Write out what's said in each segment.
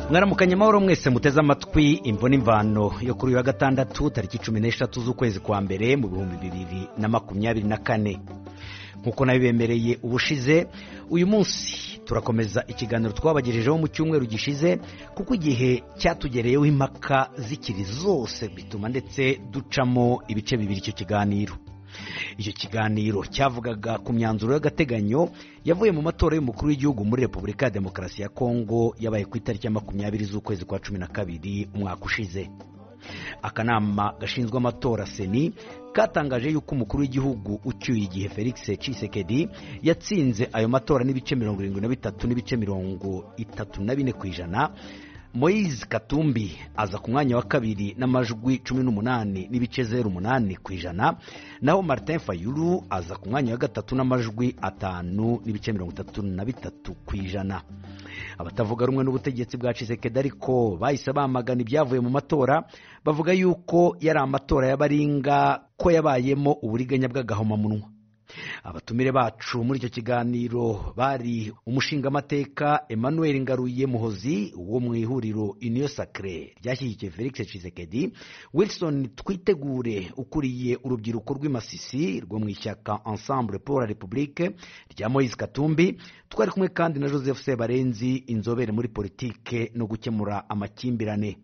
Mwaramukanye amahoro mwese muteze amatwi imvo n'imvano yo kuri uyu wa gatandatu tariki 13 z'ukwezi kwa mbere mu 2024. Nkuko nabibemereye ubushize, uyu munsi turakomeza ikiganiro twabagejejeho mu cyumweru gishize, kuko igihe cyatugereyeho impaka zikiri zose bituma ndetse ducamo ibice bibiri icyo kiganiro. Icyo kiganiro cyavugaga ku myanzuro y'agateganyo yavuye mu matora y'umukuru w'igihugu muri Repubulika ya Demokarasi ya Kongo yabaye ku itariki ya 20 z'ukwezi kwa 12 umwaka ushize. Akanama gashinzwe amatora Seni katangaje yuko umukuru w'igihugu ucyuye igihe Felix Tshisekedi yatsinze ayo matora n'ibice 73.34%. Moise Katumbi aza ku mwanya wa kabiri n'amajwi 18.08%, naho Martin Fayulu aza ku mwanya wa gatatu n'amajwi 5.33%. Abatavuga rumwe n'ubutegetsi bwa Tshisekedi ariko bahise bamagana ibyavuye mu matora, bavuga yuko yari amatora y'abaringa, ko yabayemo uburiganya bw'agahomamunwa. Abatumire bacu muri icyo kiganiro bari umushingamateka Emmanuel Ngaruye Muhozi wo mu ihuriro Union Sacrée ryashyigikiye Felix Tshisekedi, Wilson Twitegure ukuriye urubyiruko rw'imasisi rwo mu ishyaka Ensemble pour la République rya Moise Katumbi. Twari kumwe kandi na Joseph Sebarenzi, inzobere muri politike no gukemura amakimbirane.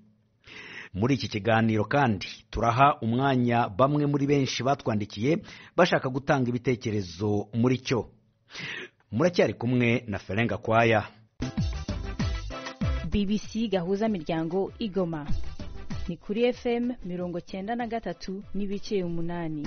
Muri iki kiganiro kandi turaha umwanya bamwe muri benshi batwandikiye bashaka gutanga ibitekerezo muri cyo. Muracyari kumwe na Ferenga Kwaya. BBC Gahuza Miryango Igoma ni kuri FM 93.8.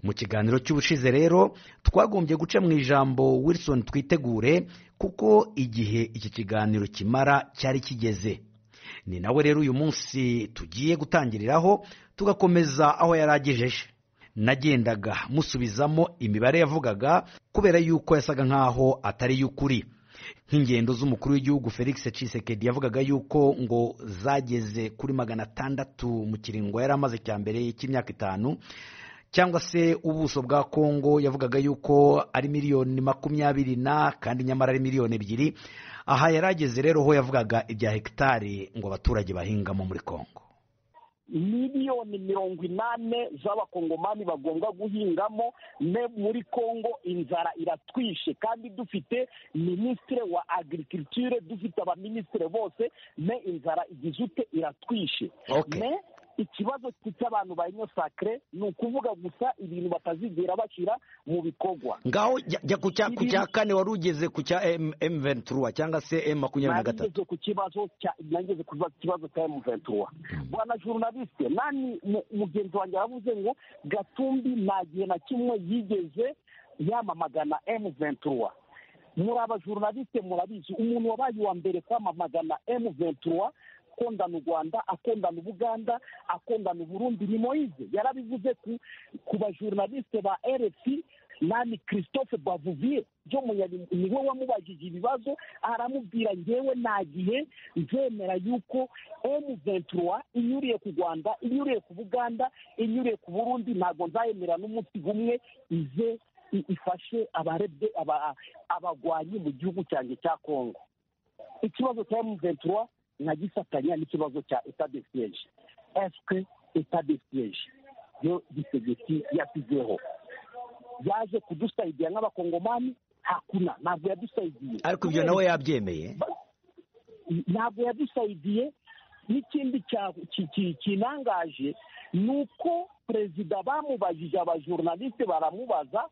Mu kiganiro cy'ubushize rero twagombye guca mu ijambo Wilson Twitegure, kuko igihe iki kiganiro kimara cyari kigeze. Ni nawe rero uyu munsi tugiye gutangiriraho tugakomeza aho yaragejeje. Nagendaga musubizamo imibare yavugaga kubera yuko yasaga nkaho atari y'ukuri. Nk'ingendo z'umukuru w'igihugu Felix Tshisekedi yavugaga yuko ngo zageze kuri 600 mu kiringo yari amaze cya mbere cy'imyaka 5, cyangwa se ubuso bwa Kongo yavugaga yuko ari miliyoni 20 kandi nyamara ari miliyoni 2. Aha yarageze rero ho yavugaga ibya hegitari ngo abaturage bahingamo muri Kongo. Miliyoni 80 z'abakongomani bagomba guhingamo ne muri Kongo inzara iratwishe, kandi dufite ministre wa agriculture, dufite abaministre bose, ne inzara igizute iratwishe. Okay. Ne ikibazo cy'abantu ba Union Sacrée ni ukuvuga gusa ibintu batazigera bashyira mu bikorwa. Ngaho jya ku cya kane wari ugeze ku cya M23 cyangwa se M23. Ku kibazo cya nageze ku kibazo cya M23. Bwana journaliste, nani mugenzi wanjye yavuze ngo Gatumbi nta gihe na kimwe yigeze yamamagana M23. Muri aba journaliste murabizi, umuntu wabaye uwa mbere kwamamagana M23 akondana u Rwanda, akondana Ubuganda, akondana Burundi ni Moise. Yarabivuze ku ba journaliste ba RFI, nani Christophe Bavuvier byo niwe wamubajije ibibazo, aramubwira ngewe nta gihe nzemera yuko M23 inyuriye ku Rwanda, inyuriye ku Buganda, inyuriye ku Burundi, ntabwo nzayemera n'umunsi gumwe ize ifashe abarebye abagwanyi mu gihugu cyanjye cya Kongo. Ikibazo cya M23 nkagifatanya n'ikibazo cya état de siège. Est-ce que état de siège yo Tshisekedi yasizeho yaje kudusaidia nk'abakongomani? Hakuna, ntabwo yadusaidiye. Ariko ibyo nawe yabyemeye, ntabwo yadusaidiye. N'ikindi kinangaje ni uko perezida bamubajije, abajournaliste baramubaza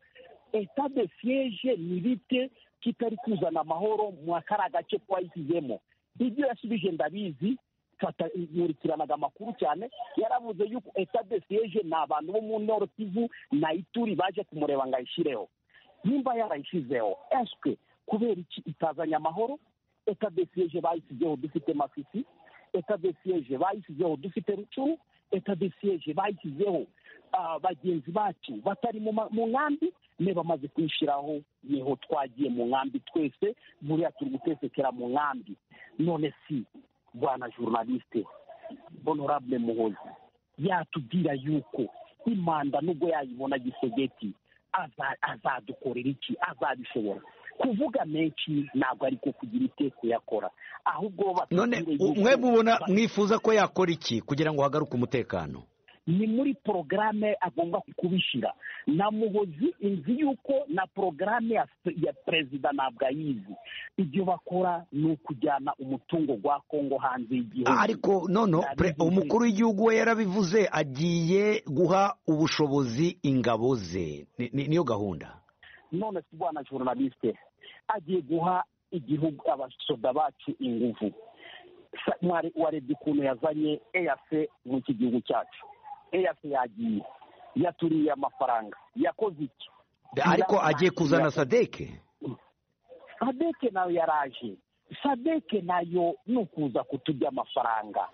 état de siège ni bite kitari kuzana amahoro mu kariya gace twayisizemo. Ibyo yasubije ndabizi, nkurikiranaga amakuru cyane, yaravuze yuko état de siège ni abantu bo mu Nord Kivu na Ituri baje kumureba ngo ayishyireho. Nimba yarayishyizeho, eske kubera iki itazanye amahoro? État de siège bayishyizeho dufite Masisi, état de siège bayishyizeho dufite Rucuru, état de siège bayishyizeho bagenzi bacu batari mu nkambi, ne bamaze kuyishyiraho niho twagiye mu nkambi twese, buriya turi gutesekera mu nkambi. None si bwana journaliste honorable Muhozi yatubwira yuko imanda nubwo yayibona Gisegeti azadukorera iki? Azabishobora? Kuvuga menshi ntabwo ariko kugira ite kuyakora, ahubwo none mwe mubona mwifuza ko yakora iki kugira ngo hagaruke umutekano? Ni muri porogaramu agomba kubishyira na Muhozi inzi yuko na porogaramu ya perezida ntabwo ayizi. Ibyo bakora ni ukujyana umutungo wa Kongo hanze y'igihugu. Ariko none umukuru w'igihugu we yarabivuze, agiye guha ubushobozi ingabo ze, niyo gahunda. None si bwana journaliste, agiye guha igihugu abasoda bacu ingufu. Warebye ukuntu yazanye EAC muri iki gihugu cyacu. EAC yagiye yaturiye amafaranga, yakoze iki? Ariko agiye kuzana Sadeke. Sadeke nayo yaraje. Sadeke nayo ni ukuza kuturya amafaranga.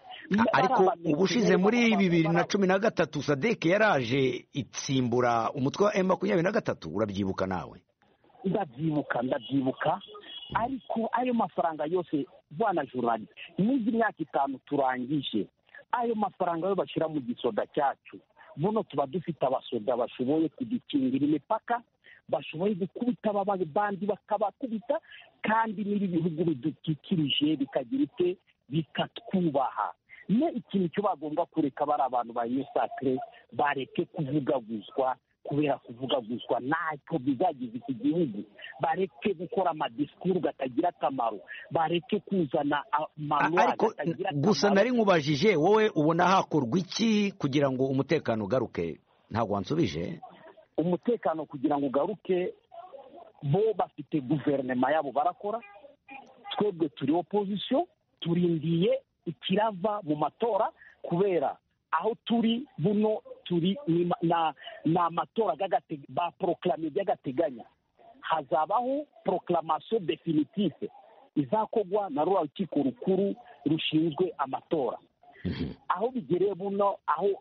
Ariko ubushize muri 2013 Sadeke yaraje itsimbura umutwe wa M23, urabyibuka nawe? Ndabyibuka. Ariko ayo mafaranga yose bwana journaliste, n'izi myaka 5 turangije, ayo mafaranga yo bashyira mu gisoda cyacu, buno tuba dufite abasoda bashoboye kudukingira imipaka, bashoboye gukubita abandi bakabakubita, kandi n'ibi bihugu bidukikirije bikagira ite bikatwubaha. Ne ikintu cyo bagomba kureka bari abantu ba Sacre, bareke kuvugaguzwa, kubera kuvugaguzwa ntacyo bizagiza iki gihugu. Bareke gukora amadisikuru gatagira akamaro, bareke kuzana ariko gusa nari nkubajije wowe ubona hakorwa iki kugira ngo umutekano ugaruke? Ntabwo wansubije. Umutekano kugira ngo ugaruke, bo bafite guverinoma yabo barakora, twebwe turi opposition, turindiye ikirava mu matora, kubera aho turi buno turi na amatora ba proclame by'agateganya. Hazabaho proclamation definitive izakogwa na rwa rukiko rukuru rushinzwe amatora. Aho bigereye buno,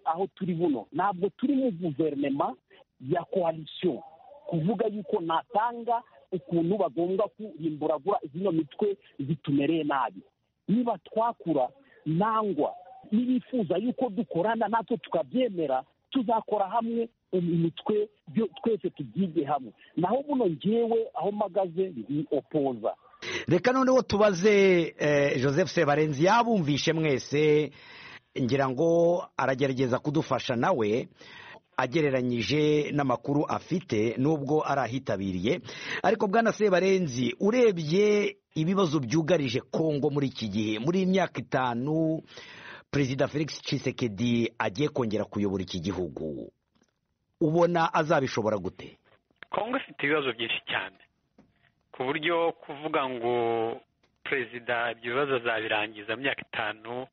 aho turi buno, ntabwo turi mu guverinoma ya coalition, kuvuga yuko natanga ukuntu bagomba kurimburagura zino mitwe zitumereye nabi. Niba twakura nangwa nibifuza yuko dukorana natwe tukabyemera, tuzakora hamwe imitwe twese tubyige hamwe. Naho buno ngewe aho mpagaze ndi opoza. Reka noneho tubaze Joseph Sebarenzi, yabumvishe mwese, ngira ngo aragerageza kudufasha nawe agereranyije n'amakuru afite nubwo arahitabiriye. Ariko bwana Sebarenzi, urebye ibibazo byugarije Kongo muri iki gihe, muri imyaka 5 Perezida Felix Tshisekedi agiye kongera kuyobora iki gihugu, ubona azabishobora gute? Kongo ifite ibibazo byinshi cyane, ku buryo kuvuga ngo perezida ibyo bibazo azabirangiza mu myaka 5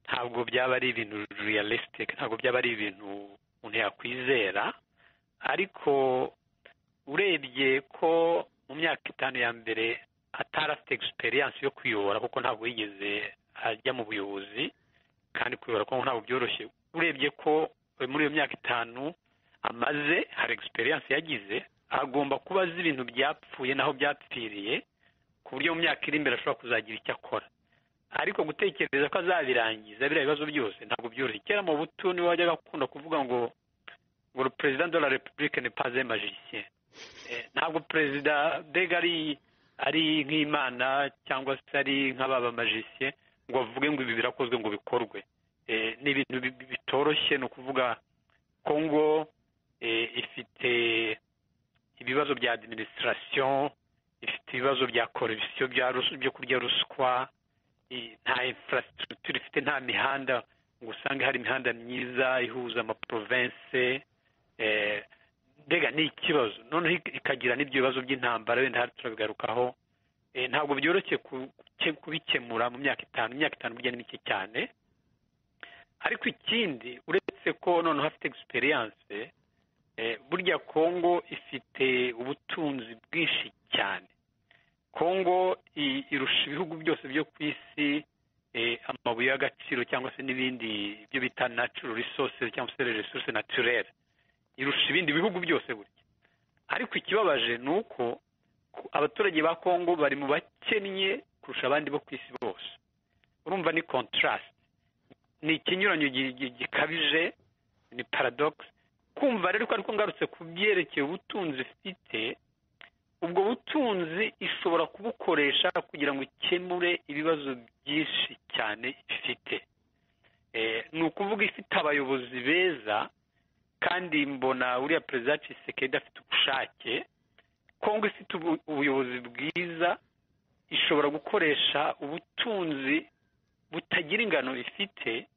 ntabwo byaba ari ibintu realistic, ntabwo byaba ari ibintu umuntu yakwizera. Ariko urebye ko mu myaka 5 ya mbere atari afite experience yo kuyobora, kuko ntabwo yigeze ajya mu buyobozi, kandi kuyobora Kongo ntabwo byoroshye. Urebye ko muri iyo myaka 5 amaze hari experience yagize, agomba kuba azi ibintu byapfuye naho byapfiriye, ku buryo mu myaka iri imbere ashobora kuzagira icyo akora. Ariko gutekereza ko azabirangiza biriya bibazo byose ntabwo byoroshye. Kera mu butu niwe wajyaga akunda kuvuga ngo le président de la République n'est pas un magicien. Ntabwo perezida mbega ari nk'Imana cyangwa se ari nk'ababa magicien ngo avuge ngo ibi birakozwe ngo bikorwe. Ni ibintu bitoroshye. Ni ukuvuga Kongo ifite ibibazo bya administration, ifite ibibazo bya corruption, byo kurya ruswa, nta infrastructure ifite, nta mihanda ngo usange hari imihanda myiza ihuza amaprovince. Mbega ni ikibazo. Noneho ikagira n'ibyo bibazo by'intambara, wenda hari turabigarukaho. Ntabwo byoroshye kubikemura mu myaka 5. Imyaka 5 burya ni mike cyane. Ariko ikindi, uretse ko noneho afite experience, burya Kongo ifite ubutunzi bwinshi cyane. Kongo irusha ibihugu byose byo ku isi amabuye y'agaciro cyangwa se n'ibindi byo bita natural resources cyangwa se resources naturelles, irusha ibindi bihugu byose burya. Ariko ikibabaje ni uko abaturage ba Kongo bari mu bakennye kurusha abandi bo ku isi bose. Urumva ni contrast, ni ikinyuranyo gikabije, ni paradox. Kumva rero ko ariko ngarutse ku byerekeye ubutunzi ifite, Ubwo butunzi ishobora kubukoresha kugira ngo ikemure ibibazo byinshi cyane ifite. Ni ukuvuga ifite abayobozi beza, kandi mbona uriya perezida Tshisekedi afite ubushake. Kongo ifite ubuyobozi bwiza, ishobora gukoresha ubutunzi butagira ingano ifite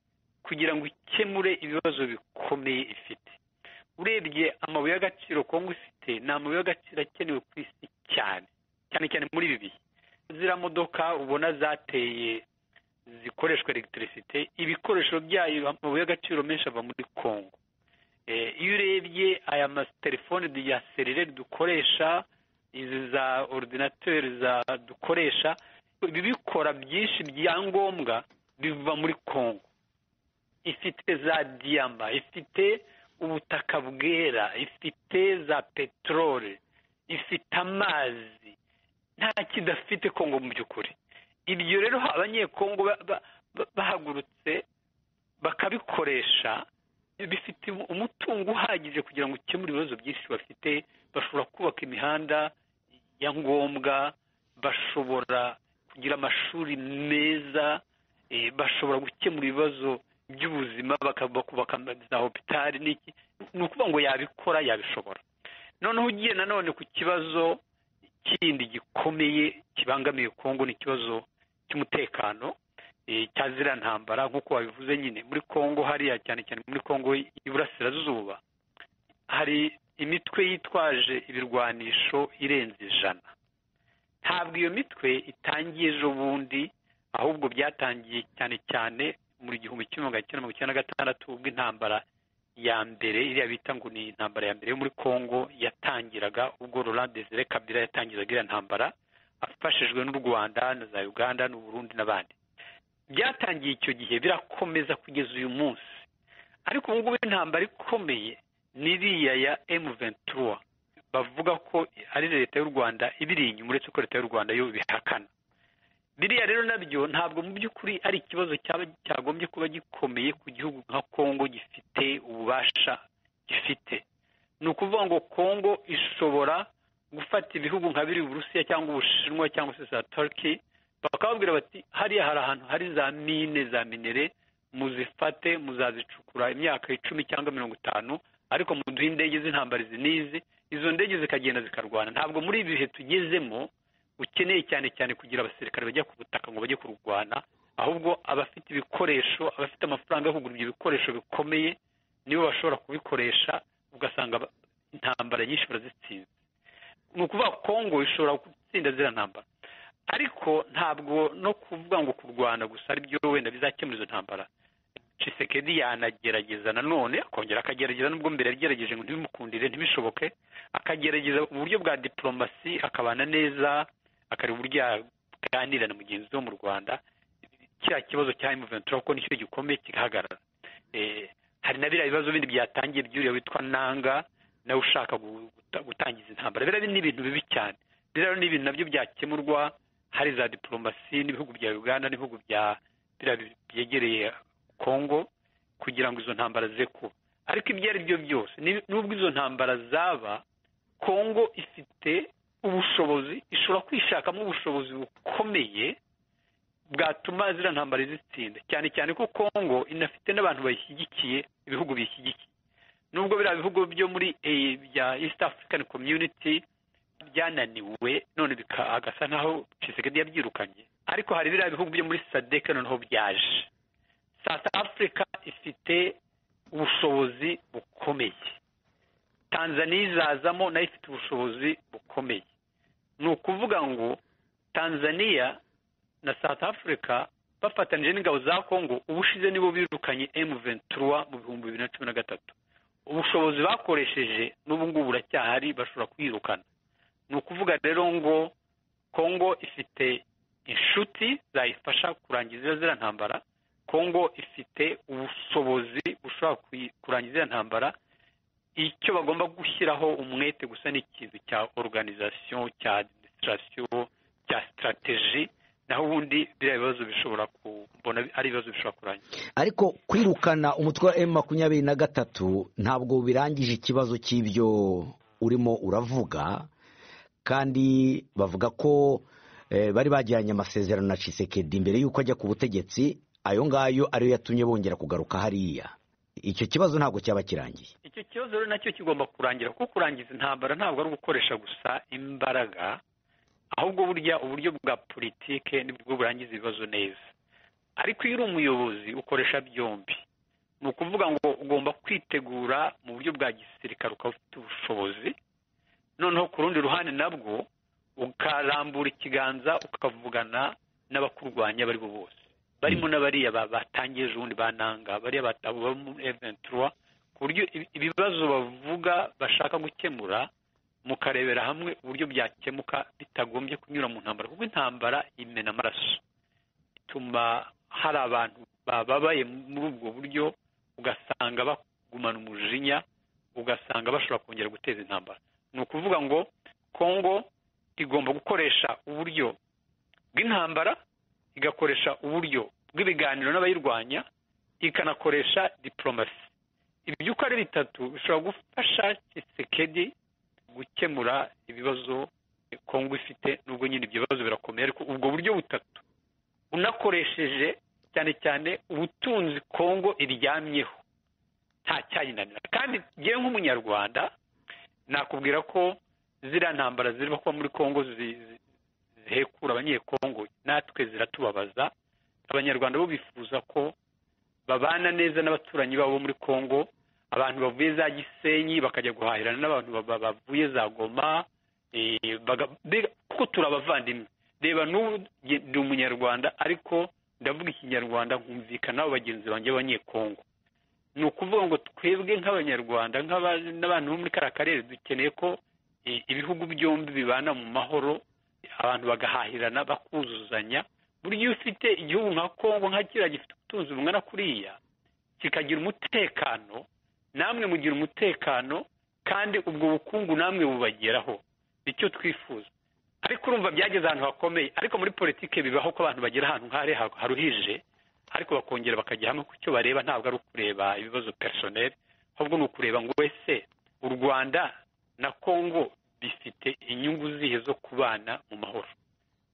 kugira ngo ikemure ibibazo bikomeye ifite. Urebye amabuye y'agaciro Kongo ifite, ni amabuye y'agaciro akenewe ku isi cyane cyane cyane muri ibi bihe. Ziriya modoka ubona zateye zikoreshwa electricité, ibikoresho byayo amabuye y'agaciro menshi ava muri Kongo. Iyo urebye aya matelefone ya cellulaire dukoresha, izi za ordinateur za dukoresha, ibibikora byinshi byangombwa biva muri Kongo. Ifite za diyama, ifite ubutaka bwera, ifite za peteroli, ifite amazi, nta kidafite Kongo mu by'ukuri. Ibyo rero abanyekongo bahagurutse bakabikoresha, bifite umutungo uhagije kugira ngo ukemure ibibazo byinshi bafite. Bashobora kubaka imihanda ya ngombwa, bashobora kugira amashuri meza, bashobora gukemura ibibazo by'ubuzima, bakubaka za hopitali n'iki. Ni ukuvuga ngo yabikora, yabishobora. Noneho ugiye nanone ku kibazo kindi gikomeye kibangamiye Kongo, ni ikibazo cy'umutekano cya ziriya ntambara nk'uko wabivuze nyine. Muri Kongo hariya cyane cyane muri Kongo y'Iburasirazuba hari imitwe yitwaje ibirwanisho irenze 100. Ntabwo iyo mitwe itangiye ejo bundi, ahubwo byatangiye cyane cyane muri 1996 ubwo intambara ya mbere iriya bita ngo ni intambara ya mbere yo muri Kongo yatangiraga, ubwo Laurent Desire Kabila yatangizaga iriya ntambara afashijwe n'u Rwanda na za Uganda n'u Burundi n'abandi. Byatangiye icyo gihe birakomeza kugeza uyu munsi. Ariko ubu ngubu intambara ikomeye ni iriya ya M23 bavuga ko ari leta y'u Rwanda ibiri inyuma, uretse ko leta y'u Rwanda yo bihakana. Biriya rero nabyo ntabwo mu by'ukuri ari ikibazo cyagombye kuba gikomeye ku gihugu nka Kongo gifite ububasha gifite. Ni ukuvuga ngo Kongo ishobora gufata ibihugu nka biri Uburusiya cyangwa Ubushinwa cyangwa se za Turkey, bakababwira bati hariya hari ahantu hari za mine za minere, muzifate muzazicukura imyaka 10 cyangwa 50, ariko muduhe indege z'intambara izi n'izi. Izo ndege zikagenda zikarwana. Ntabwo muri ibi bihe tugezemo ukeneye cyane cyane kugira abasirikare bajya ku butaka ngo bajye kurwana, ahubwo abafite ibikoresho, abafite amafaranga yo kugura ibyo bikoresho bikomeye nibo bashobora kubikoresha, ugasanga intambara nyinshi barazitsinze. Ni ukuvuga Kongo ishobora gutsinda ziriya ntambara, ariko ntabwo no kuvuga ngo kurwana gusa ari byo wenda bizakemura izo ntambara. Tshisekedi yanagerageza nanone, akongera akagerageza, nubwo mbere yagerageje ngo ntibimukundire ntibishoboke, akagerageza uburyo bwa diplomasi, akabana neza, akareba uburyo yaganira na mugenzi we mu Rwanda, kiriya kibazo cya M23 kuko nicyo gikomeye kigahagarara. Hari na biriya bibazo bindi byatangiye by'uriya witwa Nanga nawe ushaka gutangiza intambara. Biriya ni ibintu bibi cyane. Biriya ni ibintu nabyo byakemurwa hari za diplomasi n'ibihugu bya Uganda n'ibihugu bya biriya byegereye Kongo kugira ngo izo ntambara ze kuba. Ariko ibyo ari byo byose, nubwo izo ntambara zaba, Kongo ifite ubushobozi, ishobora kwishakamo ubushobozi bukomeye bwatuma ziriya ntambara zitsinda, cyane cyane ko Kongo inafite n'abantu bayishyigikiye, ibihugu biyishyigikiye. Nubwo biriya bihugu byo muri bya East African Community byananiwe none agasa nkaho Tshisekedi yabyirukanye, ariko hari biriya bihugu byo muri SADC noneho byaje. South Africa ifite ubushobozi bukomeye, Tanzania izazamo nayo ifite ubushobozi bukomeye. Ni ukuvuga ngo Tanzania na South Africa bafatanije n'ingabo za Kongo ubushize nibo birukanye M23 mu 2013. Ubushobozi bakoresheje n'ubu ngubu buracyahari, bashobora kwirukana. Ni ukuvuga rero ngo Kongo ifite inshuti zayifasha kurangiza ziriya ntambara, Kongo ifite ubushobozi bushobora kurangiza intambara. Icyo bagomba gushyiraho umwete gusa ni ikintu cya organisation, cya administration, cya strategie, naho ubundi biriya bibazo bishobora kubona ari ibibazo bishobora kurangira. Ariko kwirukana umutwe wa M23 ntabwo birangije ikibazo cy'ibyo urimo uravuga, Kandi bavuga ko bari bagiranye amasezerano na Tshisekedi mbere y'uko ajya ku butegetsi, ayo ngayo ariyo yatumye bongera kugaruka hariya. Icyo kibazo ntabwo cyaba kirangiye. Icyo kibazo rero nacyo kigomba kurangira, kuko kurangiza intambara ntabwo ari ugukoresha gusa imbaraga, ahubwo burya uburyo bwa politike nibwo burangiza ibibazo neza. Ariko iyo uri umuyobozi ukoresha byombi. Ni ukuvuga ngo ugomba kwitegura mu buryo bwa gisirikare ukaba ufite ubushobozi, noneho ku rundi ruhande nabwo ukarambura ikiganza ukavugana n'abakurwanya bari bo bose, barimo n'abariya batangiye ejo bundi bananga, bariya bo muri M23, ku buryo ibibazo bavuga bashaka gukemura mukarebera hamwe uburyo byakemuka bitagombye kunyura mu ntambara, kuko intambara imena amaraso, ituma hari abantu bababaye muri ubwo buryo, ugasanga bagumana umujinya, ugasanga bashobora kongera guteza intambara. Ni ukuvuga ngo Kongo igomba gukoresha uburyo bw'intambara, igakoresha uburyo bw'ibiganiro n'abayirwanya, ikanakoresha diplomasi. Ibyo uko ari bitatu bishobora gufasha Tshisekedi gukemura ibibazo Kongo ifite, nubwo nyine ibyo bibazo birakomeye, ariko ubwo buryo butatu unakoresheje cyane cyane ubutunzi Kongo iryamyeho nta cyayinanira. Kandi ngewe nk'umunyarwanda nakubwira ko ziriya ntambara zirimo kuba muri Kongo zihekura abanyekongo, natwe ziratubabaza. Abanyarwanda bo bifuza ko babana neza n'abaturanyi babo muri Kongo, abantu bavuye za Gisenyi bakajya guhahirana n'abantu bavuye za Goma, kuko turabavandimwe. Reba n'ubu ndi umunyarwanda ariko ndavuga ikinyarwanda nkumvikana n'abo bagenzi banjye b'abanyekongo. Ni ukuvuga ngo twebwe nk'abanyarwanda n'abantu bo muri kariya karere dukeneye ko ibihugu byombi bibana mu mahoro, abantu bagahahirana, bakuzuzanya. Burya iyo ufite igihugu nka Kongo nka kiriya gifite ubutunzi bungana kuriya, kikagira umutekano, namwe mugira umutekano, kandi ubwo bukungu namwe bubageraho. Icyo twifuza. Ariko urumva byageze ahantu hakomeye, ariko muri politike bibaho ko abantu bagera ahantu nk'ahari haruhije, ariko bakongera bakajya hamwe ku cyo bareba. Ntabwo ari ukureba ibibazo personnel, ahubwo ni ukureba ngo ese u Rwanda na Kongo bifite inyungu zihe zo kubana mu mahoro,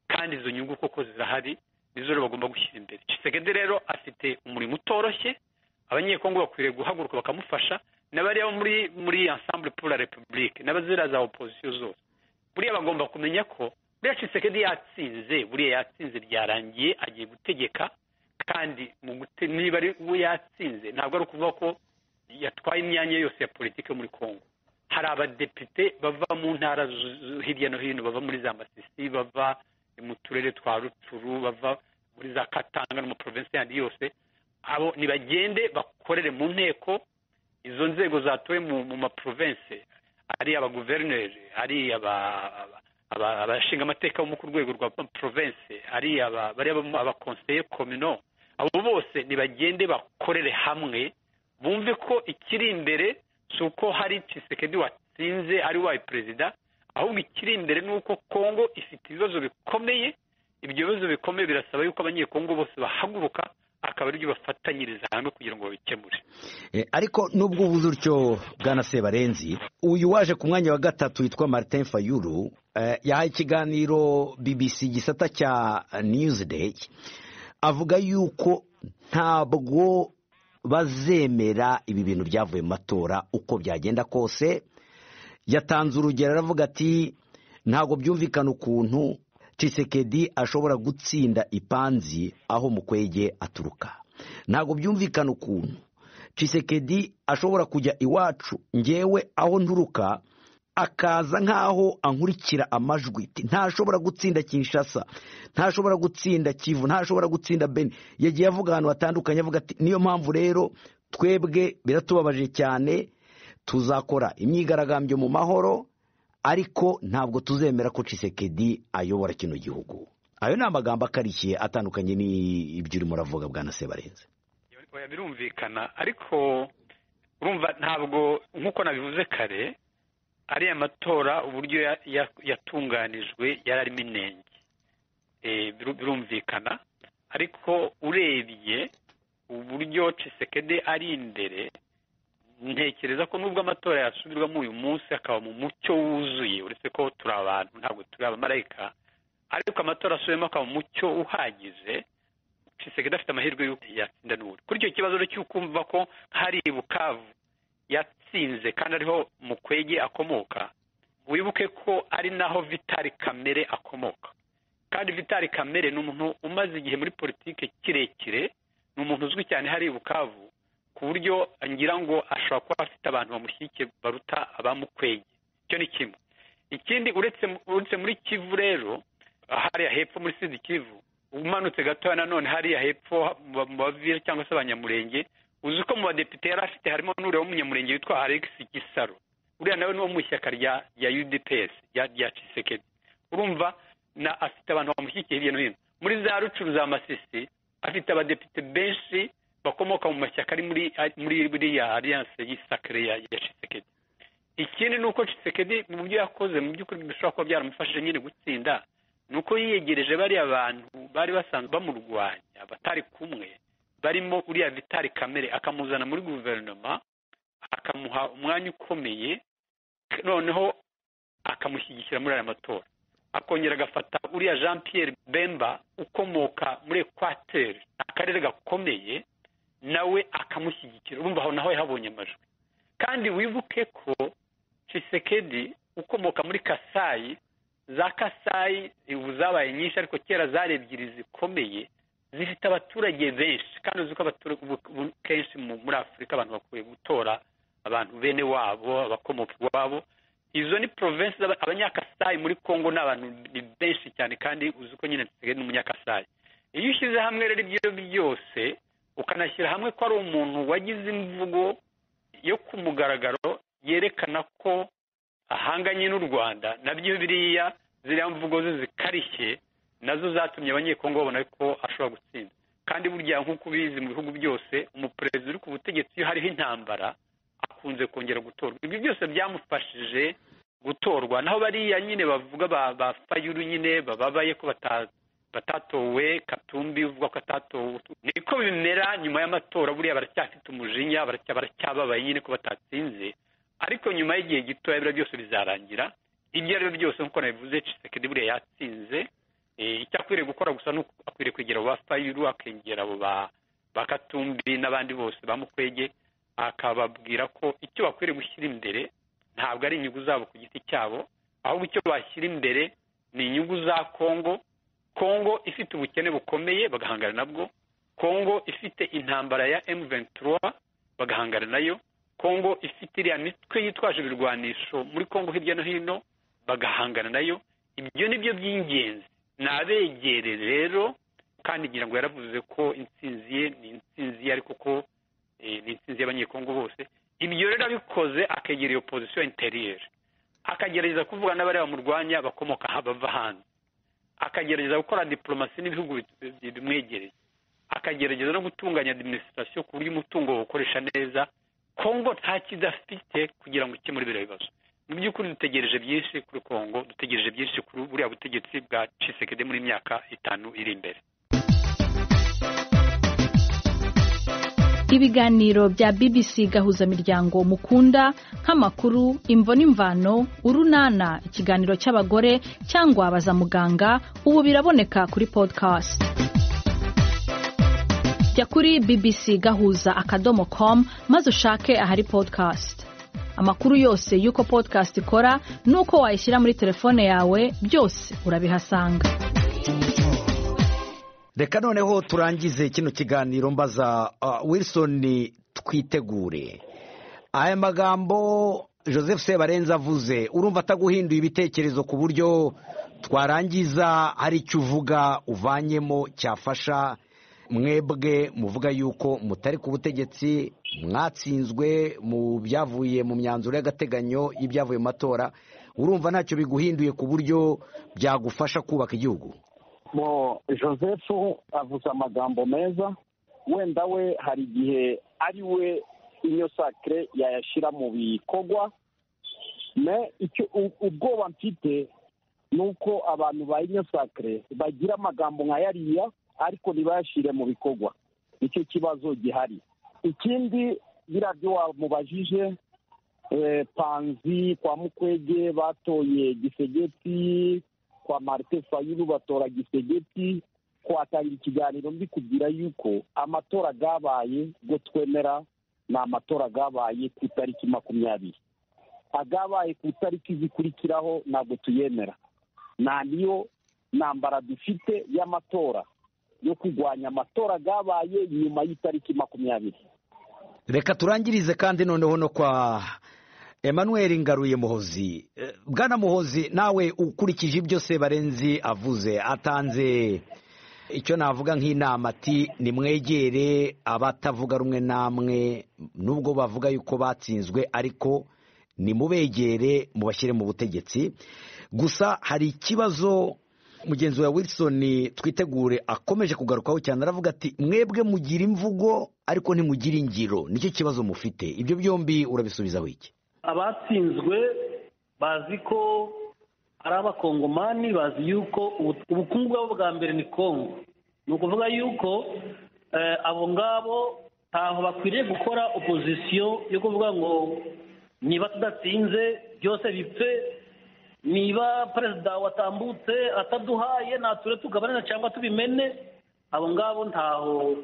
kandi izo nyungu koko zirahari, nizo rero bagomba gushyira imbere. Tshisekedi rero afite umurimo utoroshye, abanyekongo bakwiriye guhaguruka bakamufasha, n'abariya muri Ensemble pour la République n'abazira za opposition zose. Buriya bagomba kumenya ko buriya Tshisekedi yatsinze, buriya yatsinze byarangiye, agiye gutegeka. Kandi niba ari we yatsinze, ntabwo ari ukuvuga ko yatwaye imyanya yose ya politike muri Kongo. Hari abadepite bava mu ntara hirya no hino, bava muri za Masisi, bava mu turere twa Rutshuru, bava muri za Katanga no mu province yandi yose. Abo nibagende bakorere mu nteko, izo nzego zatowe mu ma province, ari abaguverineri, ari abashinga amateka bo ku rwego rwa province, ari abakonseye communaux, abo bose nibagende bakorere hamwe, bumve ko ikiri imbere si uko hari Tshisekedi watsinze ari waye perezida, ahubwo ikiri imbere ni uko Kongo ifite ibibazo bikomeye. Ibyo bibazo bikomeye birasaba yuko abanyekongo bose bahaguruka, akaba aribyo bafatanyiriza hamwe kugira ngo babikemure. Ariko nubwo ubuze utyo bwana Sebarenzi, uyu waje ku mwanya wa gatatu witwa Martin Fayulu yahaye ikiganiro BBC gisata cya Newsday, avuga yuko ntabwo bazemera ibi bintu byavuye mu matora uko byagenda kose. Yatanze urugero aravuga ati ntabwo byumvikana ukuntu Tshisekedi ashobora gutsinda ipanzi aho Mukwege aturuka. Ntabwo byumvikana ukuntu Tshisekedi ashobora kujya iwacu ngewe aho nturuka akaza nkaho ankurikira amajwi. Ntashobora gutsinda Kinshasa, ntashobora gutsinda Kivu, ntashobora gutsinda Beni. Yagiye avuga ahantu hatandukanye, avuga ati niyo mpamvu rero twebwe biratubabaje cyane, tuzakora imyigaragambyo mu mahoro, ariko ntabwo tuzemera ko Tshisekedi ayobora kino gihugu. Ayo ni amagambo akarikiye atandukanye n'ibyo urimo uravuga bwana Sebarenze. Birumvikana, ariko urumva ntabwo nk'uko nabivuze kare, ariya matora uburyo yatunganijwe yari arimo inenge, birumvikana. Ariko urebye uburyo Tshisekedi ari imbere Ntekereza ko nubwo amatora yasubirwamo uyu munsi akaba mu mucyo wuzuye, uretse ko turi abantu ntabwo turi abamarayika, ariko amatora asubiyemo akaba mu mucyo uhagije, Tshisekedi afite amahirwe y'uko yatsinda n'ubundi. Kuri icyo kibazo cy'ukumva ko hari Bukavu yatsinze kandi ariho Mukwege akomoka, wibuke ko ari naho Vital Kamerhe akomoka. Kandi Vital Kamerhe ni umuntu umaze igihe muri politike kirekire, ni umuntu uzwi cyane hari Bukavu, ku buryo ngira ngo ashobora kuba afite abantu bamushyigikiye baruta abamukwege. Icyo ni kimwe. Ikindi, uretse muri Kivu rero, hariya hepfo muri Sud Kivu, umanutse gatoya nanone hariya hepfo mu Bavira cyangwa se Abanyamurenge, uzi ko mu badepite yari afite harimo n'uriya w'umunyamurenge witwa Alex Gisaro. Uriya nawe ni wo mu ishyaka rya UDPS rya Tshisekedi. Urumva na afite abantu bamushyigikiye hirya no hino. Muri za Rucuru za Masisi afite abadepite benshi bakomoka mu mashyaka ari muri buriya alliance y'isakare ya Tshisekedi. Ikindi ni uko Tshisekedi mu byo yakoze mu by'ukuri bishobora kuba byaramufashije nyine gutsinda, ni uko yiyegereje bariya bantu bari basanzwe bamurwanya batari kumwe, barimo uriya Vital Kamerhe, akamuzana muri guverinoma, akamuha umwanya ukomeye, noneho akamushyigikira muri aya matora. Akongera agafata uriya Jean Pierre Bemba ukomoka muri Equateur, akarere gakomeye, nawe akamushyigikira. Urumva aho naho yahabonye amajwi. Kandi wibuke ko Tshisekedi ukomoka muri Kasai, za Kasai ubu zabaye nyinshi ariko kera zari ebyiri zikomeye, zifite abaturage benshi. Kandi uzi ko abaturage kenshi muri Afurika abantu bakwiye gutora abantu bene wabo, abakomoka iwabo. Izo ni province abanyakasai muri Kongo ni abantu benshi cyane, kandi uzi ko nyine Tshisekedi ni umunyakasai. Iyo ushyize hamwe rero ibyo byose, ukanashyira hamwe ko ari umuntu wagize imvugo yo ku mugaragaro yerekana ko ahanganye n'u Rwanda, nabyo biriya ziriya mvugo ze zikarishye nazo zatumye abanyekongo babona ko ashobora gutsinda. Kandi burya nk'uko ubizi mu bihugu byose, umuperezida uri ku butegetsi iyo hariho intambara akunze kongera gutorwa. Ibyo byose byamufashije gutorwa. Naho bariya nyine bavuga ba Fayulu nyine bababaye ko batatowe, Katumbi uvuga ko atatowe, niko bimera nyuma y'amatora. Buriya baracyafite umujinya, baracyababaye nyine ko batatsinze, ariko nyuma y'igihe gitoya biriya byose bizarangira. Ibyo ari byo byose nk'uko nabivuze, Tshisekedi buriya yatsinze. Icyo akwiriye gukora gusa ni akwiriye kwegera abo ba Fayulu, akegera abo ba Katumbi n'abandi bose bamukwege, akababwira ko icyo bakwiriye gushyira imbere ntabwo ari inyungu zabo ku giti cyabo, ahubwo icyo bashyira imbere ni inyungu za Kongo. Kongo ifite ubukene bukomeye bagahangana nabwo, Kongo ifite intambara ya M23 bagahangana nayo, Kongo ifite iriya mitwe yitwaje ibirwanisho muri Kongo hirya no hino bagahangana nayo. Ibyo ni byo by'ingenzi. Nabegere rero, kandi ngira ngo yaravuze ko intsinzi ye ni intsinzi ye, ariko ko ni intsinzi y'abanyekongo bose. Ibyo rero abikoze akegera iyo position intérieure, akagerageza kuvuga n'abari bamurwanya bakomoka bava hanze, akagerageza gukora diplomasi n'ibihugu bimwegereye, akagerageza no gutunganya administration ku buryo umutungo ukoresha neza. Kongo nta kidafite kugira ngo ikemure biriya bibazo. Mu by'ukuri dutegereje byinshi kuri Kongo, dutegereje byinshi kuri buriya butegetsi bwa Tshisekedi muri myaka 5 iri imbere. Ibiganiro bya BBC gahuza miryango mukunda nk'amakuru, imvo n'imvano, urunana, ikiganiro cy'abagore cyangwa baza muganga, ubu biraboneka kuri podcast. Jya kuri bbcgahuza.com maze ushake ahari podcast. Amakuru yose y'uko podcast ikora n'uko wayishyira muri telefone yawe byose urabihasanga. Reka noneho turangize kino kiganiro mbaza Wilson Twitegure. Aya magambo Joseph Sebarenza avuze, urumva ataguhinduye ibitekerezo ku buryo twarangiza hari icyo uvuga uvanyemo cyafasha mwebwe muvuga yuko mutari ku butegetsi, mwatsinzwe mu byavuye mu myanzuro y'agateganyo y'ibyavuye mu matora, urumva ntacyo biguhinduye ku buryo byagufasha kubaka igihugu? Bo Joseph avuze amagambo meza, wenda we hari igihe ari we inyo sacre yayashyira mu bikorwa. Me icyo ubwoba mfite nuko abantu ba inyo sacre bagira amagambo nka yariya ariko ntibayashyire mu bikorwa. Icyo kibazo gihari. Ikindi Biriya byo wamubajije, Panzi kwa Mukwege batoye Gisegeti, kwa Martin Fayulu batora Gisegeti. Twatanga ikiganiro mbikubwira yuko amatora gabaye go twemera ni amatora gabaye ku itariki 20, agabaye ku itariki zikurikiraho ntabwo tuyemera. Nta niyo ntambara dufite y'amatora yo kurwanya amatora gabaye nyuma y'itariki 20. Reka turangirize kandi noneho no kwa Emmanuel Ngaruye Muhozi. Bwana Muhozi, nawe ukurikije ibyo Sebarenzi avuze, atanze icyo navuga nk'inama ati nimwegere abatavuga rumwe namwe, nubwo bavuga yuko batsinzwe ariko nimubegere mubashyire mu butegetsi. Gusa hari ikibazo mugenzi wa Wilson Twitegure akomeje kugarukaho cyane, aravuga ati mwebwe mugira imvugo ariko ntimugira ingiro, nicyo kibazo mufite. Ibyo byombi urabisubizaho iki? Abatsinzwe bazi ko ari abakongomani, bazi yuko ubukungu bwabo bwa mbere ni Kongo. Ni ukuvuga yuko abo ngabo ntaho bakwiriye gukora opozisiyo yo kuvuga ngo niba tudatsinze byose bipfe, niba perezida watambutse ataduhaye nature tugabanana cyangwa tubimene. Abo ngabo ntaho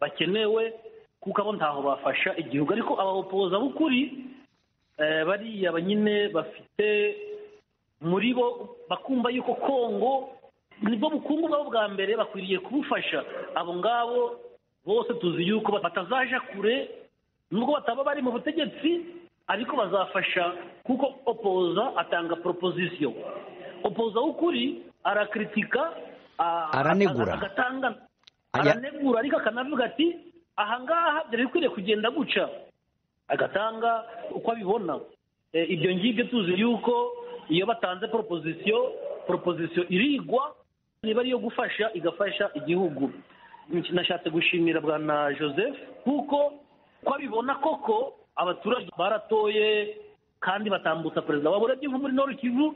bakenewe kuko abo ntaho bafasha igihugu. Ariko abaopoza b'ukuri bariya nyine bafite muri bo bakumva yuko Kongo nibwo bukungu bwabo bwa mbere, bakwiriye kubufasha. Abo ngabo bose tuzi yuko batazaja kure nubwo bataba bari mu butegetsi, ariko bazafasha kuko opoza atanga proposition. Opoza w'ukuri arakritika, aranegura, agatanga, aranegura, ariko akanavuga ati aha ngaha byari bikwiriye kugenda guca, agatanga uko abibona. Ibyo ngibyo tuzi yuko iyo batanze proposition irigwa, niba ariyo gufasha igafasha igihugu. Nashatse gushimira bwana Joseph kuko ko abibona koko abaturage baratoye kandi batambutsa perezida wabo. Urebye nko muri Nord Kivu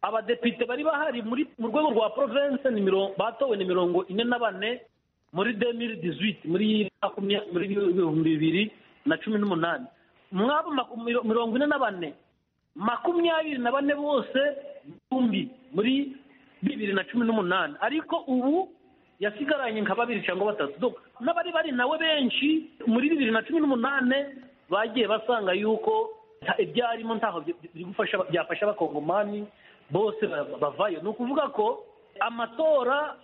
abadepite bari bahari muri mu rwego rwa province ni batowe ni 44 muri 2018, muri 2018. Mwabo 44, 24 bose bombi muri 2018, ariko ubu yasigaranye nka 2 cyangwa 3. N'abari bari nawe benshi muri 2018 bagiye basanga yuko ibyarimo ntaho biri gufasha byafasha abakongomani bose bavayo. Ni ukuvuga ko amatora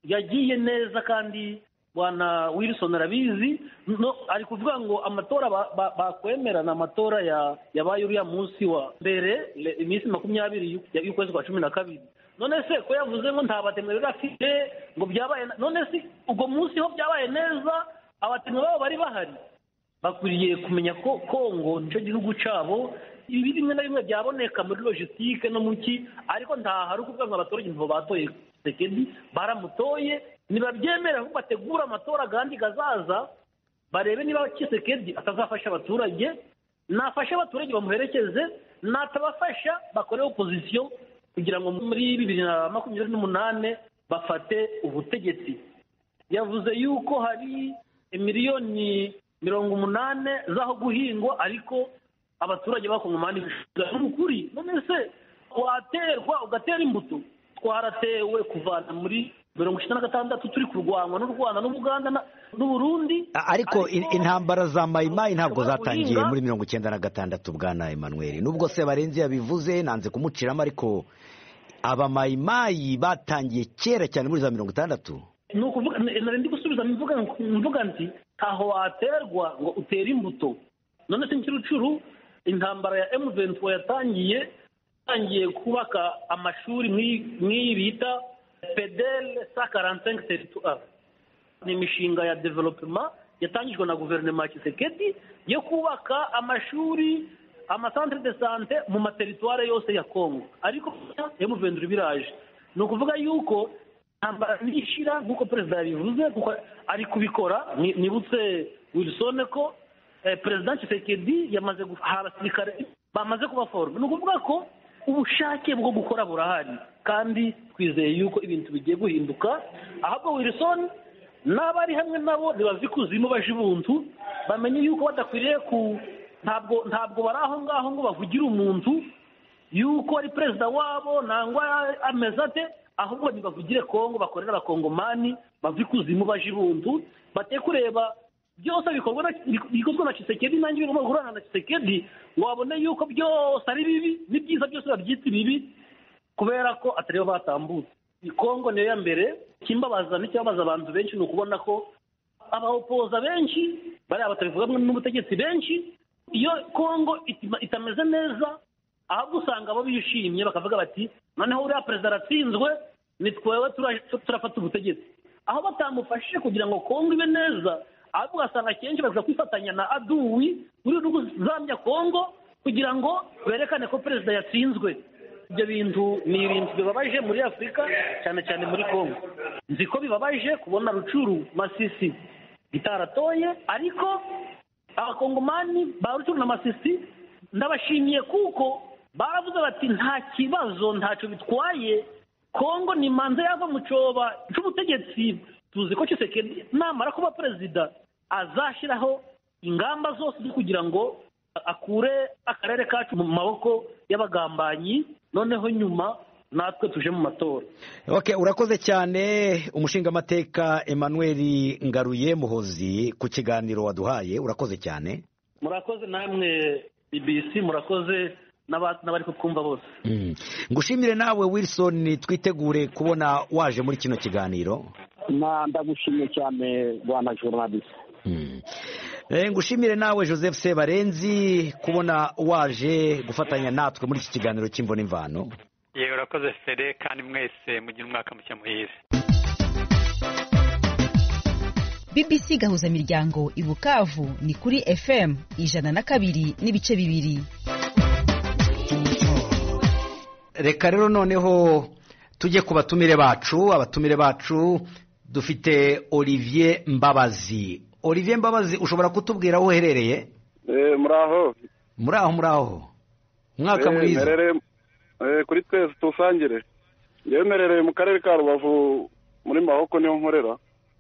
yagiye neza kandi bwana Wilson arabizi. No, ari kuvuga ngo amatora bakwemera na amatora yabaye uriya munsi wa mbere iminsi 20 y'ukwezi kwa 12. None se ko yavuze ngo nta batemwe bafite ngo byabaye, none se ubwo munsi ho byabaye neza abatemwe babo bari bahari? Bakwiriye kumenya ko Kongo nicyo gihugu cabo. Ibi bimwe na bimwe byaboneka muri logistique no muki, ariko nta hari ukuvuga ngo abaturage ntibo batoye Tshisekedi, baramutoye. Nibabyemera ko bategura amatora gandi gazaza, barebe niba Tshisekedi atazafasha abaturage, nafasha abaturage bamuherekeze, natabafasha bakore opposition kugira ngo muri 2028 bafate ubutegetsi. Yavuze yuko hari miliyoni 80 zaho guhingwa, ariko abaturage bakongomani n'ukuri. None se waterwa ugatera imbuto? Twaratewe kuvana muri 96 turi kurwanwa n'u Rwanda n'Ubuganda n'Uburundi. Ariko intambara za Maimai ntabwo zatangiye muri 96 bwana Emmanuel. Nubwo Sebarenzi yabivuze nanze kumuciramo, ariko aba Maimai batangiye kera cyane muri za 60. Ni ukuvuga nari ndi gusubiza mvuga nti ntaho waterwa ngo utere imbuto. None se nkirucuru intambara ya M23 yatangiye kubaka amashuri nk'iyi bita PEDEL 145 territoire. Ni imishinga ya development yatangijwe na guverinoma ya Tshisekedi yo kubaka amashuri, amacentre de santé mu materitware yose ya Kongo, ariko M23 biraje. Ni ukuvuga yuko intambara nishira nkuko perezida yabivuze, kuko ari kubikora. Nibutse Wilson ko perezida Tshisekedi yamaze guha abasirikare bamaze kubaforma. Ni ukuvuga ko ubushake bwo gukora burahari kandi twizeye yuko ibintu bigiye guhinduka. Ahubwo Wilson n'abari hamwe nabo ntibavikuzimu baje ubuntu, bamenye yuko badakwiriye ku ntabwo bari aho ngaho ngo bavugire umuntu yuko ari perezida wabo nangwa ameze ate, ahubwo ntibavugire Kongo, bakorera abakongomani bava ikuzimu baje ibuntu, bate kureba byose bikorwa na Tshisekedi nanjye bigomba guhurana na Tshisekedi ngo babone yuko byose ari bibi n'ibyiza byose babyita ibibi kubera ko atari bo batambutse. Kongo niyo ya mbere. Ikimbabaza n'ikibabaza abantu benshi ni ukubona ko abahopoza benshi bariya batabivuga n'ubutegetsi benshi, iyo Kongo itameze neza ahubwo usanga abo bishimye bakavuga bati noneho uriya perezida aratsinzwe ni twewe turafata ubutegetsi, aho batamufashije kugira ngo Kongo ibe neza, ahubwo ugasanga akenshi baza kwifatanya na aduwi uri kuzambya Kongo kugira ngo berekane ko perezida yatsinzwe. Ibyo bintu ni ibintu bibabaje muri Afurika, cyane cyane muri Kongo. Nzi ko bibabaje kubona Rucuru Masisi itaratoye, ariko abakongomani ba Rucuru na Masisi ndabashimiye kuko baravuze bati nta kibazo, ntacyo bitwaye, Kongo ni manze yava mu cyoba cy'ubutegetsi. Tuzi ko Tshisekedi namara kuba perezida azashyiraho ingamba zose zo kugira ngo akure akarere kacu mu maboko y'abagambanyi, noneho nyuma natwe tuje mu matora. Okay, urakoze cyane umushingamateka Emmanuel Ngaruye Muhozi ku kiganiro waduhaye, urakoze cyane. Murakoze namwe BBC, murakoze n'abari kutwumva bose. Ngushimire nawe Wilson, twitegure kubona waje muri kino kiganiro. Ndagushimiye cyane bwana journalist. Ngushimire nawe Joseph Sebarenzi kubona waje gufatanya natwe muri iki kiganiro cy'Imvo n'Imvano. Yewe urakoze Fere, kandi mwese mugire umwaka mushya muhire. BBC gahuza miryango i Bukavu ni kuri FM 102.2. Reka rero noneho tujye ku batumire bacu. Abatumire bacu dufite Olivier Mbabazi. Olivier Mbabazi, ushobora kutubwira aho uherereye? Muraho. Muraho. Umwaka mwiza. Kuri twese tusangire. Njyewe merereye mu karere ka Rubavu muri Mahoko niho nkorera.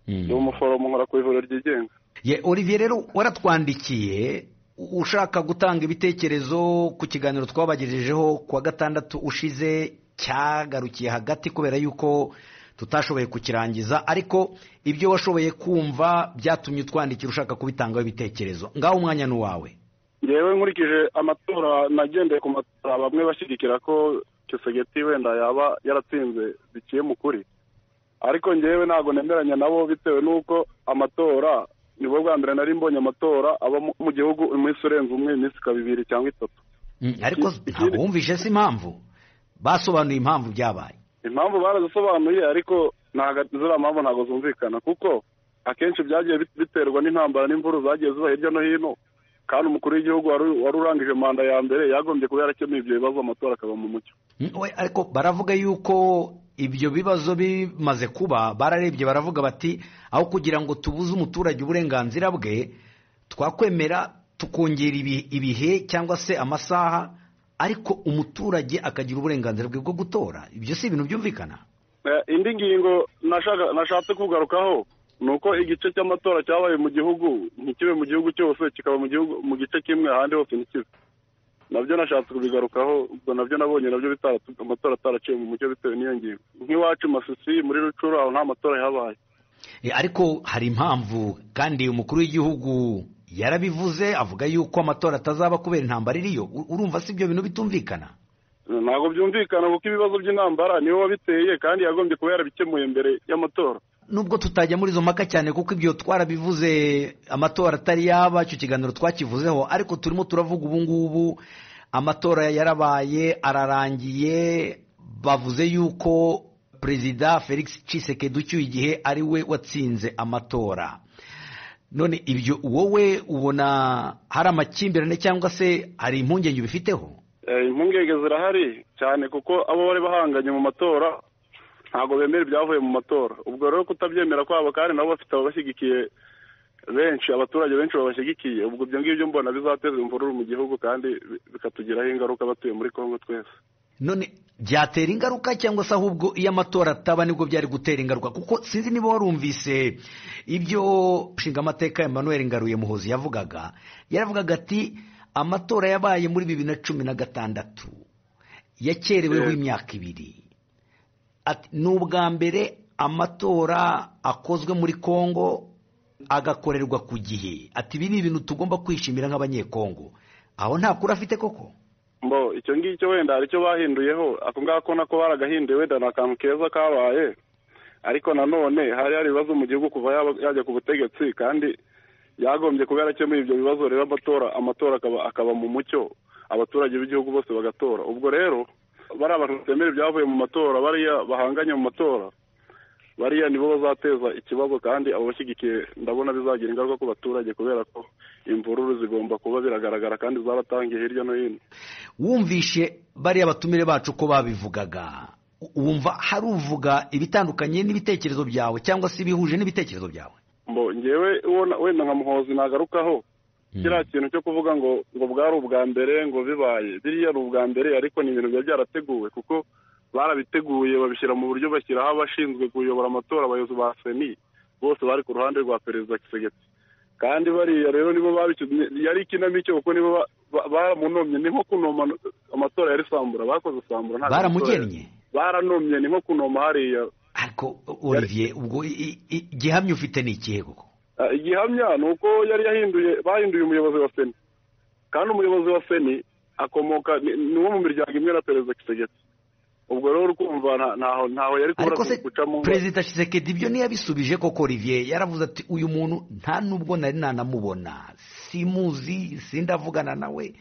Ndi umuforomo nkora ku ivuriro ryigenga. Ye Olivier, rero waratwandikiye ushaka gutanga ibitekerezo ku kiganiro twabagejejeho kuwa gatandatu ushize, cyagarukiye hagati kubera yuko tutashoboye kukirangiza, ariko ibyo washoboye kumva byatumye utwandikira ushaka kubitangaho ibitekerezo. Ngaho umwanya ni uwawe. Ngewe nkurikije amatora nagendeye ku matora, bamwe bashyigikira ko Tshisekedi wenda yaba yaratsinze biciye mu kuri, ariko ngewe ntabwo nemeranya nabo bitewe n'uko amatora nibwo bwa mbere nari mbonye amatora aba mu gihugu umunsi urenze umwe, iminsi ikaba ibiri cyangwa itatu. Ariko ntabwo wumvise se impamvu basobanuye impamvu byabaye? Impamvu barazisobanuye, ariko ziriya mpamvu ntabwo zumvikana, kuko akenshi byagiye biterwa n'intambara n'imvuru zagiye ziba hirya no hino, kandi umukuru w'igihugu wari urangije manda ya mbere yagombye kuba yarakemuye ibyo bibazo, amatora akaba mu mucyo. Ariko baravuga yuko ibyo bibazo bimaze kuba, bararebye baravuga bati aho kugira ngo tubuze umuturage uburenganzira bwe, twakwemera tukongera ibihe cyangwa se amasaha, ariko umuturage akagira uburenganzira bwe bwo gutora. Ibyo si ibintu byumvikana. Indi ngingo nashatse kugarukaho ni uko igice cy'amatora cyabaye mu gihugu ntikibe mu gihugu cyose, kikaba mu gihugu mu gice kimwe, ahandi hose ntikibe. Nabyo nashatse kubigarukaho, ubwo nabyo nabonye nabyo amatora ataraciye mu mucyo bitewe n'iyo ngingo. Nk'iwacu Masisi muri Rucuru aho nta matora yahabaye. Ariko hari impamvu, kandi umukuru w'igihugu yarabivuze avuga yuko amatora atazaba kubera intambara iriyo. Urumva si ibyo bintu bitumvikana? Ntabwo byumvikana, kuko ibibazo by'intambara niwe wabiteye, kandi yagombye kuba yarabikemuye mbere y'amatora. Nubwo tutajya muri izo mpaka cyane, kuko ibyo twarabivuze amatora atari yaba, icyo kiganiro twakivuzeho, ariko turimo turavuga ubu ngubu amatora yarabaye ararangiye, bavuze yuko Perezida Felix Tshisekedi ucyuye igihe ari we watsinze amatora. None ibyo wowe ubona hari amakimbirane cyangwa se hari impungenge ubifiteho? Impungenge zirahari cyane, kuko abo bari bahanganye mu matora ntabwo bemera ibyavuye mu matora. Ubwo rero kutabyemera kwabo, kandi nabo bafite ababashyigikiye benshi, abaturage benshi babashyigikiye, ubwo ibyo ngibyo mbona bizateza imvururu mu gihugu kandi bikatugiraho ingaruka batuye muri Kongo twese. None byatera ingaruka cyangwa se ahubwo iyo amatora ataba nibwo byari gutera ingaruka? Kuko sinzi niba warumvise ibyo nshingamateka Emmanuel Ngaruye Muhozi yavugaga. Yaravugaga ati amatora yabaye muri 2016 yakereweho imyaka 2. Ati ni ubwa mbere amatora akozwe muri Kongo agakorerwa ku gihe. Ati ibi ni ibintu tugomba kwishimira nk'abanyekongo. Aho nta kuri afite koko? Mbo icyo ngicyo wenda hari icyo bahinduyeho, ako ngako nako baragahinduye, wenda ni akantu keza kabaye, ariko nanone hari ibibazo mu gihugu kuva yajya ku butegetsi, kandi yagombye kuba yarakemuye ibyo bibazo. Rero amatora akaba mu mucyo, abaturage b'igihugu bose bagatora. Ubwo rero bari abantu batemera ibyavuye mu matora, bariya bahanganye mu matora, bariya nibo bazateza ikibazo, kandi abo bashyigikiye ndabona bizagira ingaruka ku baturage, kubera ko imvururu zigomba kuba biragaragara kandi zaratangiye hirya no hino. Wumvishe bariya batumire bacu ko babivugaga, wumva hari uvuga ibitandukanye n'ibitekerezo byawe cyangwa se ibihuje n'ibitekerezo byawe? Mbo ngewe wenda nka Muhozi nagarukaho kiriya kintu cyo kuvuga ngo bwari ubwa mbere ngo bibaye, biriya ni ubwa mbere, ariko ni ibintu biba byarateguwe, kuko barabiteguye babishyira mu buryo, bashyiraho abashinzwe kuyobora amatora, abayobozi ba seni bose bari ku ruhande rwa Perezida Tshisekedi. Kandi bariya rero nibo babishyize, yari ikinamico, kuko nibo baramunomye, ni nko kunoma amatora yari sambura, bakoze sambura, baramugennye, baranomye, ni nko kunoma hariya. Ariko Olivier, ubwo igihamya ufite ni ikihe koko? Igihamya ni uko yari bahinduye umuyobozi wa seni, kandi umuyobozi wa seni akomoka ni wo mu miryango imwe na Perezida Tshisekedi. Ubwo rero ukumva ntaho yari kubura gucamo. Perezida Tshisekedi ibyo ntiyabisubije koko Olivier, yaravuze ati uyu muntu nta nubwo nari nanamubona, simuzi, sindavugana nawe.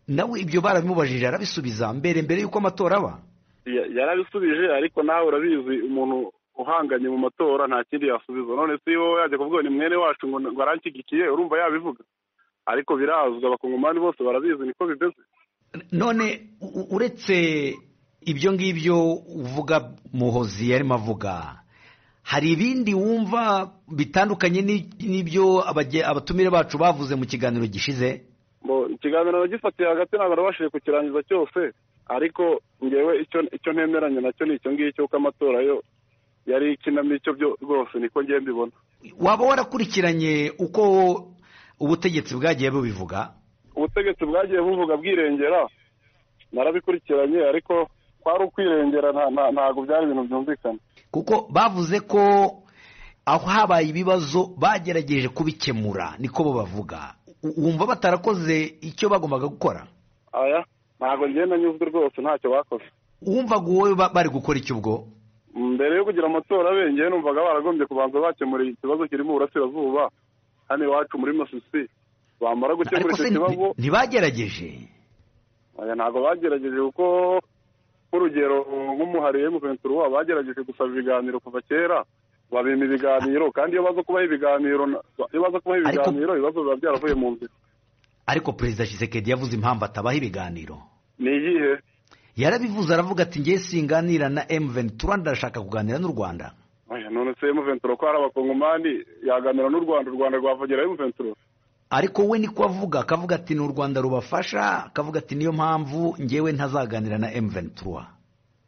Nawe ibyo barabimubajije arabisubiza mbere y'uko amatora aba. Yarabisubije, ariko nawe urabizi umuntu uhanganye mu matora nta kindi yasubiza. None si wowe yajya kuvuga ni mwene wacu ngo aranshyigikiye, urumva yabivuga, ariko birazwi, abakongomani bose barabizi niko bimeze. None uretse ibyo ngibyo uvuga Muhozi yarimo avuga, hari ibindi wumva bitandukanye n'ibyo abatumire bacu bavuze mu kiganiro gishize? Ikiganiro nagifatiye hagati ntabwo nabashije kukirangiza cyose, ariko ngewe icyo ntemeranya nacyo ni icyo ngicyo, ko amatora yo yari ikinamico byo rwose, niko ngiye mbibona. Waba warakurikiranye uko ubutegetsi bwagiye bubivuga? Ubutegetsi bwagiye buvuga bwirengera, narabikurikiranye, ariko kwari ukwirengera, ntabwo byari ibintu byumvikana, kuko bavuze ko aho habaye ibibazo bagerageje kubikemura, niko bo bavuga. Wumva batarakoze icyo bagombaga gukora? Aya ntabwo ngiye nanyuzwe rwose, ntacyo bakoze. Wumvaga wowe bari gukora iki ubwo? Mbere yo kugira amatora ngewe numvaga baragombye kubanza bakemura ikibazo kiri mu burasirazuba hano iwacu muri Masisi, bamara gukemura icyo kibazo. Ntibagerageje? Aya ntabwo bagerageje, kuko nk'urugero nk'umuhariye M23 bagerageje gusaba ibiganiro kuva kera, babima ibiganiro, kandi iyo baza kubaha ibiganiro, ibibazo biba byaravuye mu nzira. Ariko Perezida Tshisekedi yavuze impamvu atabaha ibiganiro. Ni iyihe? Yarabivuze, aravuga ati ngiye singanira na M23, ndashaka kuganira n'u Rwanda. Oya, none se M23 ko ari abakongomani yaganira n'u Rwanda, u Rwanda rwavugira M23? Ariko we niko avuga, akavuga ati ni u Rwanda rubafasha, akavuga ati niyo mpamvu ngewe ntazaganira na M23.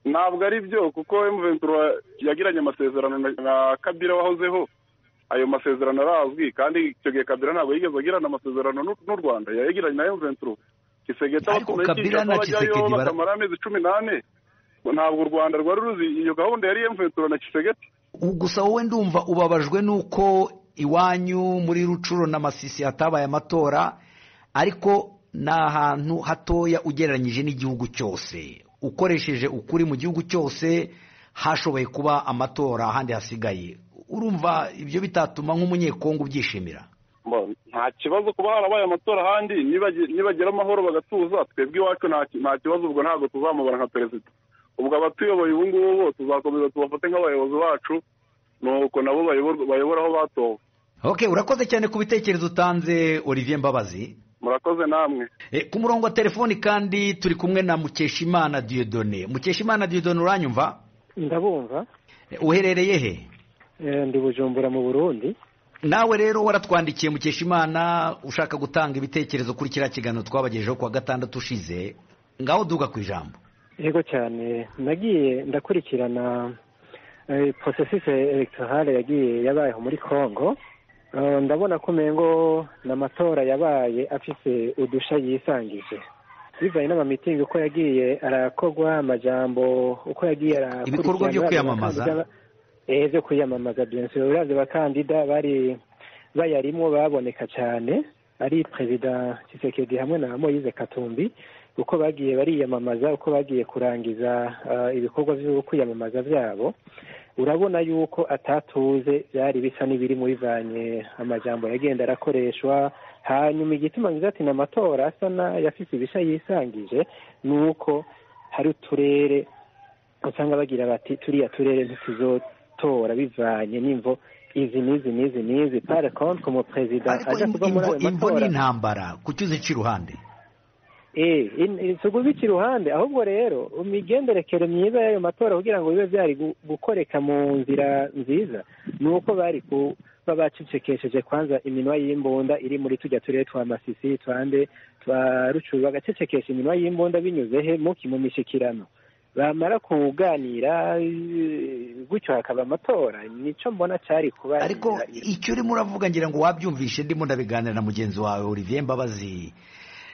Ntabwo ari byo, kuko M23 yagiranye amasezerano na Kabila wahozeho, ayo masezerano arazwi, kandi icyo gihe Kabila ntabwo yigeze agirana amasezerano n'u Rwanda, yayagiranye na M23. Tshisekedi ariko Kabila na Tshisekedi bakamara amezi 14, ntabwo u Rwanda rwari ruzi iyo gahunda yari M23 na Tshisekedi. Gusa wowe ndumva ubabajwe nuko iwanyu muri Rucuro na Masisi hatabaye amatora, ariko ni ahantu hatoya ugereranyije n'igihugu cyose. Ukoresheje ukuri, mu gihugu cyose hashoboye kuba amatora, ahandi hasigaye. Urumva ibyo bitatuma nk'umunyekongo ubyishimira? Nta kibazo kuba harabaye amatora ahandi, nibagira amahoro bagatuza, twebwe iwacu nta kibazo, ubwo ntabwo tuzamubara nka perezida. Ubwo abatuyoboye ubu ngubu tuzakomeza tubafate nk'abayobozi bacu, nuko nabo bayobora aho batowe. Okay, urakoze cyane ku bitekerezo utanze Olivier Mbabazi. Murakoze namwe. Ku murongo wa telefoni kandi turi kumwe na Mukeshimana Dieudonné. Mukeshimana Dieudonné, uranyumva? Ndabumva. Uherereye he? Ndi Bujumbura mu Burundi. Nawe rero waratwandikiye Mukeshimana ushaka gutanga ibitekerezo kuri kiriya kiganiro twabagejeho kuwa gatandatu ushize, ngaho duga ku ijambo. Yego cyane, nagiye ndakurikirana processus electorale yagiye yabayeho muri Congo. Ndabona ko umengo n'amatora yabaye afise udusha yisangije, bivanye n'amamitingi uko yagiye arakorwa, amajambo uko yagiye arakurikirana, ibikorwa byo kwiyamamaza, byo kwiyamamaza bien sûr. Uravye abakandida bari bayarimo baboneka cyane ari Perezida Tshisekedi hamwe na Moise Katumbi, uko bagiye bariyamamaza, uko bagiye kurangiza ibikorwa byo kwiyamamaza byabo, urabona yuko atatuze byari bisa n'ibiri mu bivanye amajambo yagenda arakoreshwa. Hanyuma igituma ngize ati n'amatora asa n'ayafise ibisha yisangije ni uko hari uturere usanga bagira bati turiya turere ntituzotora bivanye n'imvo izi n'izi n'izi n'izi. Par contre umu perezida aja kuva muri ayo matora, imvo n'intambara kuki uzica iruhande? Si ugubica iruhande, ahubwo rero imigenderekere myiza y'ayo matora kugira ngo bibe byari gukoreka mu nzira nziza ni uko bari kuba bacecekesheje kwanza iminwa y'imbunda iri muri tujya turere twa Masisi, twande twa Rucuru, bagacecekesha iminwa y'imbunda binyuze he muki mu mishikirano, bamara kuganira gutyo hakaba amatora. Nico mbona cyari kuba. Ariko icyo urimo uravuga ngira ngo wabyumvishe, ndimo ndabiganira na mugenzi wawe Olivier Mbabazi,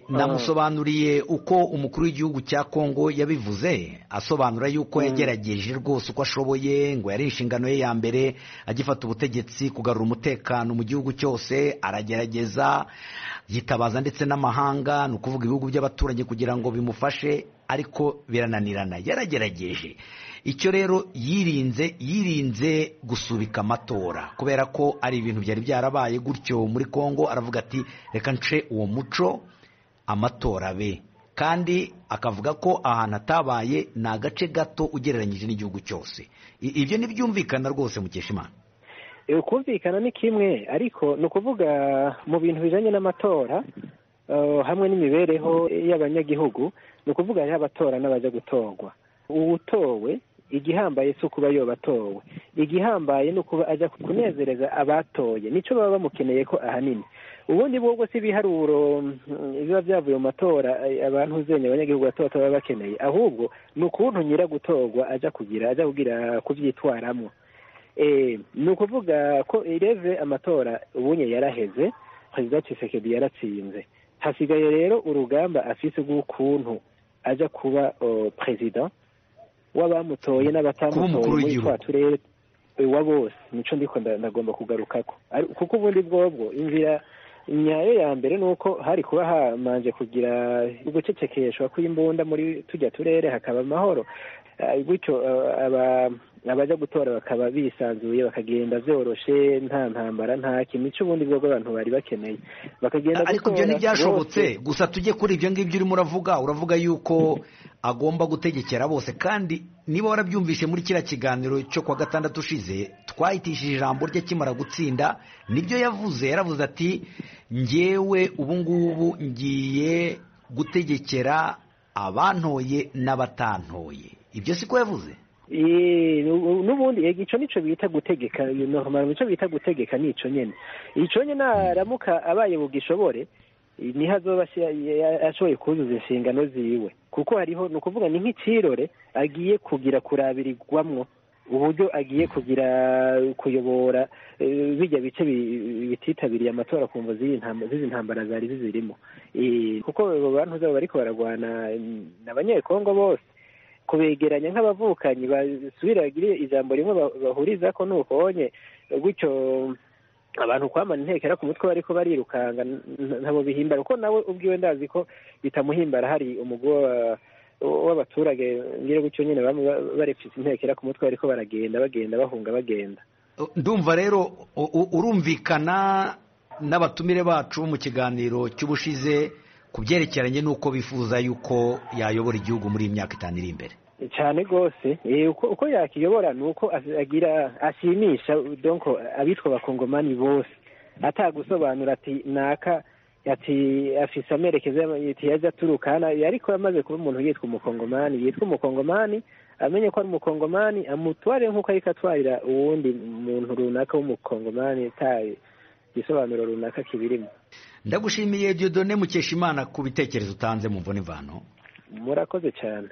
namusobanuriye uko umukuru w'igihugu cya Kongo yabivuze, asobanura yuko yagerageje rwose uko ashoboye, ngo yari inshingano ye ya mbere agifata ubutegetsi kugarura umutekano mu gihugu cyose, aragerageza yitabaza ndetse n'amahanga, ni ukuvuga ibihugu by'abaturanyi kugira ngo bimufashe, ariko birananirana, yaragerageje. Icyo rero yirinze gusubika amatora kubera ko ari ibintu byari byarabaye gutyo muri Kongo, aravuga ati reka nce uwo muco amatora be, kandi akavuga ko ahantu atabaye ni agace gato ugereranyije n'igihugu cyose. Ibyo ntibyumvikana rwose Mukeshimana. Kumvikana ni kimwe, ariko ni ukuvuga mu bintu bijanye n'amatora hamwe n'imibereho y'abanyagihugu, ni ukuvuga hariho abatora n'abaja gutorwa. Uwutowe igihambaye si ukuba yoba atowe, igihambaye ni ukuba aja kunezereza abatoye, nico baba bamukeneye ko ahanini. Ubundi bwobwo si ibiharuro biba byavuye mu matora abantu uzenya abanyagihugu bato bato baba bakeneye, ahubwo ni ukuntu nyira gutorwa aja kugira kuvyitwaramo. Ni ukuvuga ko ireve amatora ubunye yaraheze, Perezida Tshisekedi yaratsinze, hasigaye rero urugamba afise rw'ukuntu aja kuba perezida w'abamutoye n'abatamutoye muri twa turere wa bose. Nico ndiko ndagomba kugarukako, kuko ubundi bwobwo inzira nyayo ya mbere ni uko hari kuba hamanje kugira ugucecekeshwa kw'imbunda muri tujya turere hakaba amahoro, gutyo abaja gutora bakaba bisanzuye, bakagenda vyoroshe, nta ntambara nta kintu. Nico ubundi bwobwo abantu bari bakeneye, bakagenda. Ariko ibyo ntibyashobotse. Gusa tujye kuri ibyo ngibyo urimo uravuga yuko agomba gutegekera bose, kandi niba warabyumvishe muri kiriya kiganiro cyo kwa gatandatu ushize twahitishije ijambo rye akimara gutsinda, nibyo yavuze. Yaravuze ati njyewe ubu ngubu ngiye gutegekera abantoye n'abatantoye. Ibyo siko yavuze. N'ubundi ico nico bita gutegeka, normal nico bita gutegeka nico nyene. Ico nyene naramuka abaye bugishobore niho azoba ashoboye kuzuza inshingano ziwe, kuko hariho ni ukuvuga ni nk'ikirore agiye kugira kurabirirwamwo uburyo agiye kugira kuyobora bijya bice bititabiriye amatora ku mvo z'izi ntambara zari zizirimo, kuko abo bantu zabo bariko baragwana n'abanyekongo bose, kubegeranya nk'abavukanyi basubira bagire ijambo rimwe bahuriza ko nukonye gutyo abantu kwamana intekera ku mutwe bariko barirukanga ntabo bihimbara, kuko nawe ubwiwe ndazi ko bitamuhimbara. Hari umugwi w'abaturage ngire gutyo nyene bamwe barepfise intekera ku mutwe bariko baragenda bagenda bahunga bagenda. Ndumva rero urumvikana n'abatumire bacu mu kiganiro cy'ubushize ku byerekeranye n'uko bifuza yuko yayobora igihugu muri iyi myaka 5 iri imbere. Cyane rwose uko yakiyobora ni uko agira ashimisha donc abitwa abakongomani bose, atagusobanura ati naka ati afise amerekezo yaje aturuka hano, ariko yamaze kuba umuntu yitwa umukongomani, amenye ko ari umukongomani, amutware nk'uko ariko atwarira uwundi muntu runaka w'umukongomani, gisobanuro runaka kibirimo. Ndagushimiye Dieudonné Mukeshimana ku bitekerezo utanze mu mvo n'imvano. Murakoze cyane.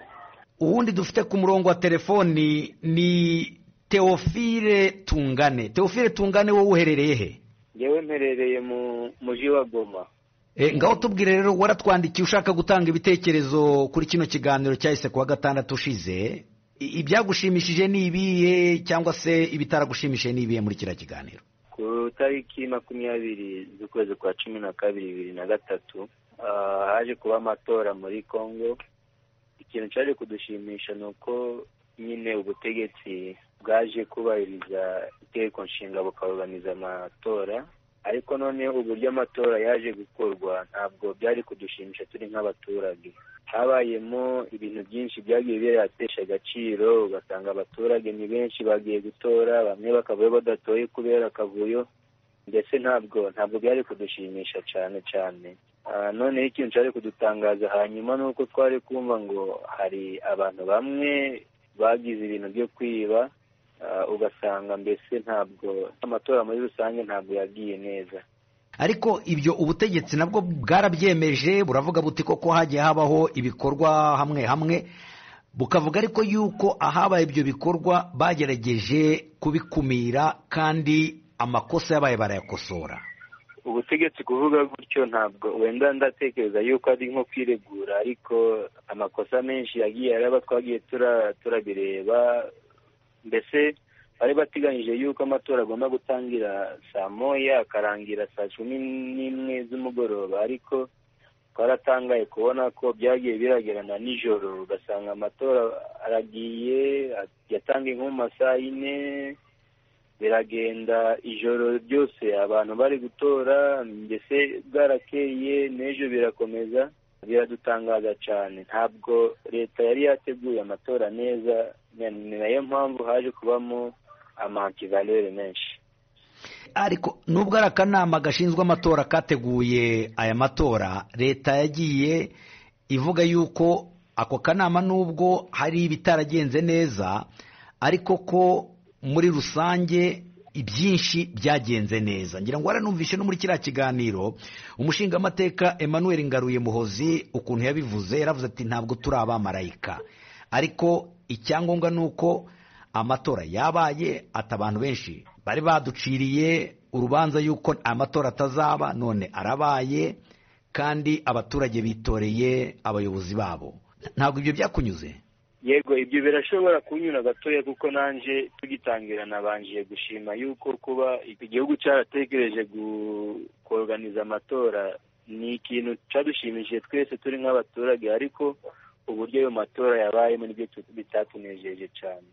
Uwundi dufite ku murongo wa telefoni ni Teofile Tungane. Teofile Tungane, wowe uherereye he? Ngewe mperereye mu mujyi wa Goma. Ngaho tubwire rero, waratwandikiye ushaka gutanga ibitekerezo kuri kino kiganiro cyahise kuwa gatandatu ushize. Ibyagushimishije ni ibihe, cyangwa se ibitaragushimishije ni ibihe muri kiriya kiganiro? Ku tariki 20 z'ukwezi kwa 12 2003 haje kuba amatora muri Congo. Ikintu cyaje kudushimisha ni uko nyine ubutegetsi bwaje kubahiriza itegeko nshinga bukaruganiza amatora, ariko noneho uburyo amatora yaje gukorwa ntabwo byari kudushimisha turi nk'abaturage. Habayemo ibintu byinshi byagiye biratesha agaciro, ugasanga abaturage ni benshi bagiye gutora, bamwe bakabayo badatoye kubera akavuyo, ndetse ntabwo byari kudushimisha cyane cyane. Noneho ikintu cyari kudutangaza hanyuma ni uko twari kumva ngo hari abantu bamwe bagize ibintu byo kwiba, ugasanga mbese ntabwo amatora muri rusange ntabwo yagiye neza. Ariko ibyo ubutegetsi nabwo bwarabyemeje, buravuga buti koko hagiye habaho ibikorwa hamwe hamwe, bukavuga ariko yuko ahabaye ibyo bikorwa bagerageje kubikumira kandi amakosa yabaye barayakosora. Ubutegetsi kuvuga gutyo ntabwo wenda ndatekereza yuko ari nko kwiregura, ariko amakosa menshi yagiye araba twagiye turabireba. Mbese bari bateganyije yuko amatora agomba gutangira saa 1 akarangira saa 11 z'umugoroba, ariko twaratangaye kubona ko byagiye biragerana nijoro, ugasanga amatora aragiye yatangiye nko mu masaha 4, biragenda ijoro ryose abantu bari gutora, mbese bwarakeye n'ejo birakomeza. Biradutangaza cyane, ntabwo leta yari yateguye amatora neza, ni nayo mpamvu haje kubamo amantivalere menshi. Ariko nubwo ari akanama gashinzwe amatora kateguye aya matora, leta yagiye ivuga yuko ako kanama nubwo hari ibitaragenze neza, ariko ko muri rusange ibyinshi byagenze neza. Ngira ngo waranumvishe no muri kiriya kiganiro umushingamateka Emmanuel Ngaruye Muhozi ukuntu yabivuze, yaravuze ati ntabwo turi abamarayika, ariko icyangombwa ni uko amatora yabaye, ati abantu benshi bari baduciriye urubanza yuko amatora atazaba, none arabaye kandi abaturage bitoreye abayobozi babo. Ntabwo ibyo byakunyuze? Yego, ibyo birashobora kunyura gatoya, kuko nanje tugitangira nabanje gushima yuko kuba igihugu cyaratekereje kuorganiza amatora ni ikintu cyadushimishije twese turi nk'abaturage, ariko uburyo ayo matora yabayemo nibyo bitatunejeje cyane.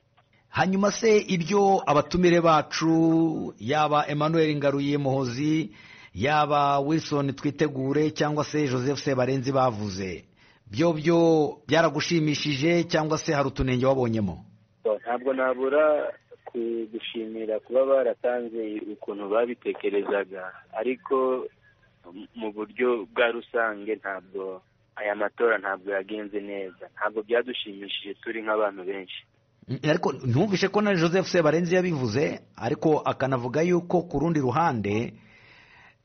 Hanyuma se ibyo abatumire bacu, yaba Emmanuel Ngaruye Muhozi, yaba Wilson Twitegure cyangwa se Joseph Sebarenzi bavuze, byo byaragushimishije cyangwa se hari utunenge wabonyemo? Ntabwo nabura kugushimira kuba baratanze ukuntu babitekerezaga, ariko mu buryo bwa rusange ntabwo aya matora ntabwo yagenze neza, ntabwo byadushimishije turi nk'abantu benshi. Ariko ntumvishe ko na Joseph Sebarenzi yabivuze, ariko akanavuga yuko ku rundi ruhande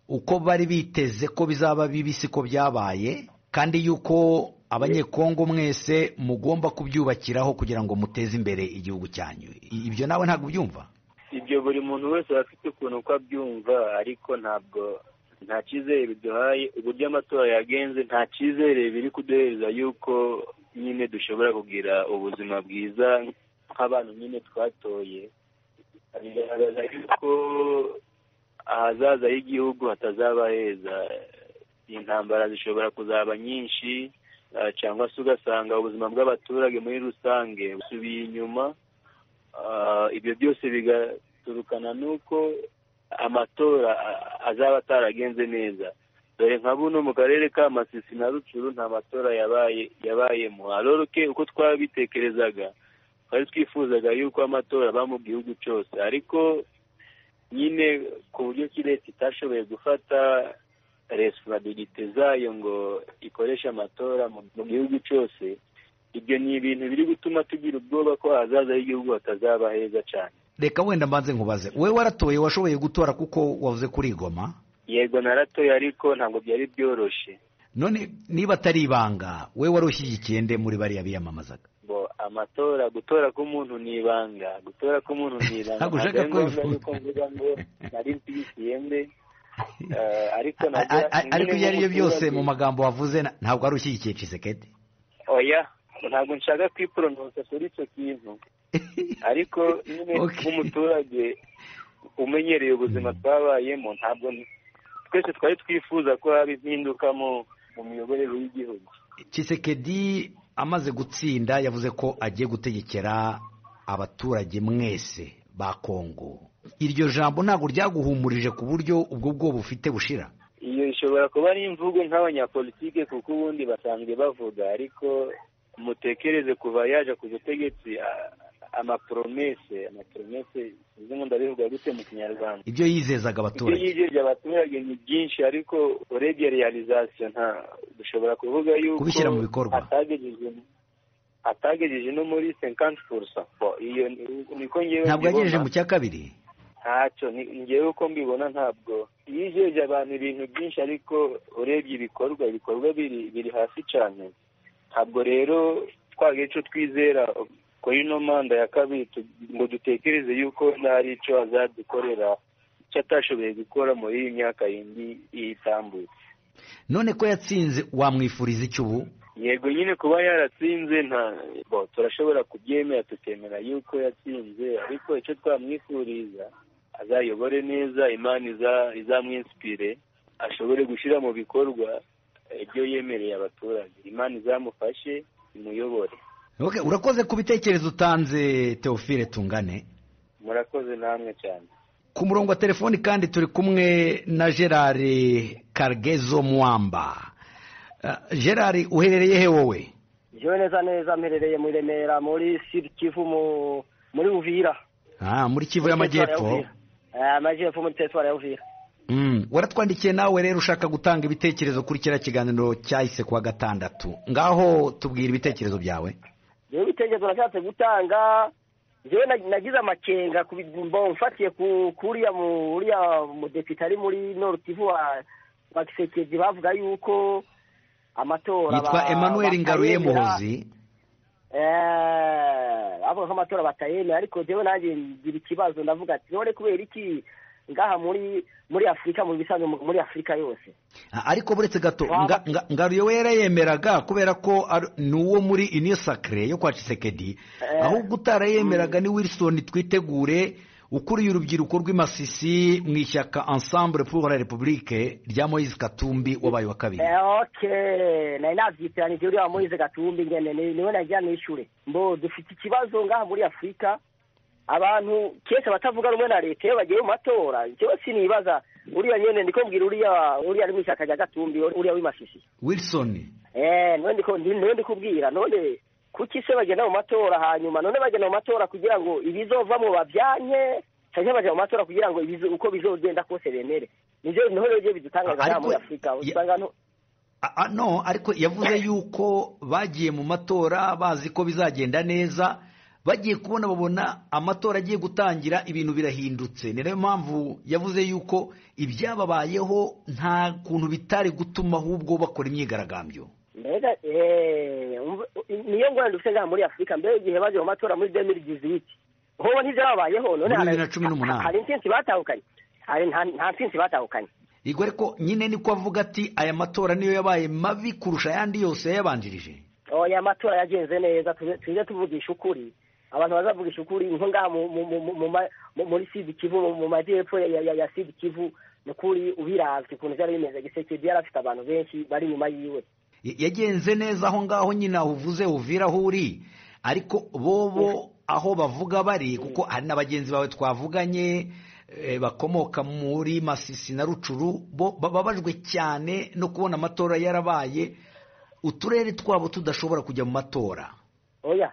uko bari biteze ko bizaba bibi siko byabaye, kandi yuko abanyekongo mwese mugomba kubyubakiraho kugira ngo muteze imbere igihugu cyanyu. Ibyo nawe ntabwo ubyumva? Ibyo buri muntu wese afite ukuntu uko abyumva, ariko ntabwo nta cyizere biduhaye. Uburyo amatora yagenze nta cyizere biri kuduhereza yuko nyine dushobora kugira ubuzima bwiza nk'abantu nyine twatoye. Bigaragaza yuko ahazaza h'igihugu hatazaba heza, intambara zishobora kuzaba nyinshi, cyangwa se ugasanga ubuzima bw'abaturage muri rusange busubiye inyuma. Ibyo byose bigaturukana n'uko amatora azaba ataragenze neza. Dore nka buno mu karere ka Masisi na Rucuru nta matora yabayemo. Aroroke uko twabitekerezaga, twari twifuzaga yuko amatora aba mu gihugu cyose, ariko nyine ku buryo ki leta itashoboye gufata responsabilite zayo ngo ikoreshe amatora mu gihugu cyose, ibyo ni ibintu biri gutuma tugira ubwoba ko ahazaza h'igihugu hatazaba heza cyane. Reka wenda mbanze nkubaze, wowe waratoye, washoboye gutora kuko wavuze kuri Goma? Yego naratoye, ariko ntabwo byari byoroshye. None niba atari ibanga, wowe wari ushyigikiye nde muri bariya biyamamazaga? Amatora, gutora k'umuntu ni ibanga, gutora k'umuntu ni ibanga. Ntabwo ushaka ko mvuga ngo nari nshyigikiye nde, ariko ariko ibyo ari byo byose mu magambo wavuze ntabwo ari ushyigikiye Tshisekedi. Oya, ntabwo nshaka kwiporonosa kuri icyo kintu, ariko nyine nk'umuturage umenyereye ubuzima twabayemo, ntabwo twese twari twifuza ko haba impinduka mu miyoborere y'igihugu. Tshisekedi amaze gutsinda yavuze ko agiye gutegekera abaturage mwese ba Kongo. Iryo jambo ntabwo ryaguhumurije ku buryo ubwo bwoba ufite bushira? Iyo ishobora kuba ari imvugo nk'abanyapolitike, kuko ubundi basanzwe bavuga, ariko mutekereze kuva yaje ku butegetsi amapromese sinzi ndabivuga gute mu Kinyarwanda, ibyo yizezaga abaturage, ibyo yizeje abaturage ni byinshi, ariko urebye realization nta dushobora kuvuga yuko kubishyira mu bikorwa atagejeje no muri 50%. Iyo niko ngewe ntabwo yagejeje mu cya kabiri, ntacyo ngewe uko mbibona, ntabwo yizeje abantu ibintu byinshi, ariko urebye ibikorwa biri hasi cyane. Ntabwo rero twagira icyo twizera kuri ino manda ya kabiri ngo dutekereze yuko hari icyo azadukorera icyo atashoboye gukora muri iyi myaka yindi itambutse. None ko yatsinze wamwifuriza icyo ubu? Yego nyine kuba yaratsinze turashobora kubyemera tukemera yuko yatsinze, ariko icyo twamwifuriza azayobore neza, Imana izamwinsipire ashobore gushyira mu bikorwa ibyo yemereye abaturage, Imana izamufashe imuyobore. Okay, urakoze ku bitekerezo utanze Theophile Tungane. Murakoze namwe cyane. Ku murongo wa telefoni kandi turi kumwe na Gerard Kargezo Mwamba. Gerard, uherereye he wowe? Jewe neza neza mperereye mu Remera muri Sud Kivu muri Uvira. Muri Kivu y'Amajyepfo. Amajyepfo muri teritwari ya Uvira. Waratwandikiye nawe rero ushaka gutanga ibitekerezo kuri kiriya kiganiro cyahise kuwa gatandatu, ngaho tubwira ibitekerezo byawe. Jewe ibitekerezo nashatse gutanga, jewe nagize amakenga mfatiye kuriya mudepite ari muri Nord Kivu wa Tshisekedi, bavuga yuko amatora yitwa Emmanuel Ngaruye Muhozi, bavuga ko amatora batayemera, ariko jewe nanjye ngira ikibazo, ndavuga ati none kubera iki ngaha muri Afurika, mu bisanzwe muri Afurika yose. Ariko buretse gato, Ngaruye we yarayemeraga kubera ko ni uwo muri Union Sacrée yo kwa Tshisekedi, ahubwo utarayemeraga ni Wilson Twitegure ukuriye urubyiruko rw'imasisi mu ishyaka Ensemble pour la République rya Moise Katumbi wabaye wa kabiri. Okay, nari navyitiranyije uriya Moise Katumbi ngene niwe nagira nishure. Mbo dufite ikibazo ngaha muri Afurika, abantu kese batavuga rumwe na leta iyo bagiye mu matora. Jewe sinibaza uriya nyene ndiko mbwira uriya ari mu ishyaka rya Gatumbi, uriya w'imasisi Wilson. Niwe ndikubwira none kuki se bagenda mu matora, hanyuma none bagenda mu matora kugira ngo ibizovamo bavyanye, canke baja mu matora kugira ngo uko bizogenda kose bemere. Nivyo niho rero bidutangaza muri Afurika usanga no, ariko yavuze yuko bagiye mu matora bazi ko bizagenda neza, bagiye kubona babona amatora agiye gutangira ibintu birahindutse. Ni nayo mpamvu yavuze yuko ibyababayeho nta kuntu bitari gutuma ahubwo bakora imyigaragambyo. Mbega niyo ngorane dufite ngaha muri Afurika. Mbere igihe baje mu matora muri 2018 hobo ntivyababayeho, none muri 2018 hari intsinzi batahukanye, hari nta ntsinzi batahukanye. Igwe ariko nyine niko avuga ati aya matora niyo yabaye mabi kurusha ayandi yose yayabanjirije. Oya, amatora yagenze neza, tuje tuvugisha ukuri, abantu bazavugisha ukuri nko ngaha muri Sud Kivu, mu majyepfo ya Sud Kivu, nukuri ubiravye ukuntu vyari bimeze, Tshisekedi yari afite abantu benshi bari inyuma yiwe. Yagenze neza aho ngaho nyine aho uvuze Uvira aho uri, ariko bobo aho bavuga bari, kuko hari na bagenzi bawe twavuganye bakomoka muri Masisi na Rucuru, bo bababajwe cyane no kubona amatora yarabaye uturere twabo tudashobora kujya mu matora. Oya,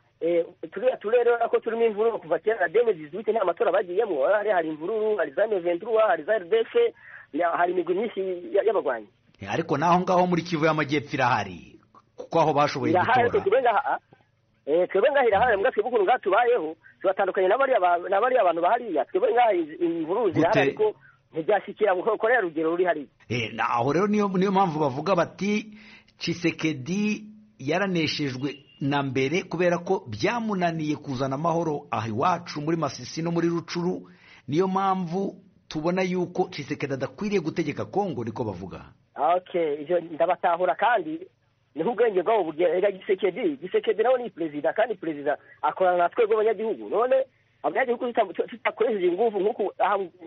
turiya turere ko turimo imvururu kuva kera 2018 nta matora bagiyemo, hari imvururu, hari za M23, hari za RDF, hari imigwi myinshi y'abagwanyi. Ariko naho ngaho muri Kivu y'Amajyepfo irahari, kuko aho bashoboye gutora. Twebwe ngaha irahari, mbwa twebwe ukuntu ngaha tubayeho tubatandukanye n'abariya abantu bahariya. Twebwe ngaha imvururu zirahari, ariko ntibyashyikira korera rugero ruri hariya. Aho rero niyo mpamvu bavuga bati Tshisekedi yaraneshejwe na mbere kubera ko byamunaniye kuzana amahoro aha iwacu muri Masisi no muri Rucuru, niyo mpamvu tubona yuko Tshisekedi adakwiriye gutegeka Kongo, niko bavuga. Okay, ivyo ndabatahura kandi niho ubwenge bwabo bugera. Gisekedi nawe ni perezida, kandi perezida akorana na twebwe abanyagihugu. None abanyagihugu tutakoresheje ingufu nk'uku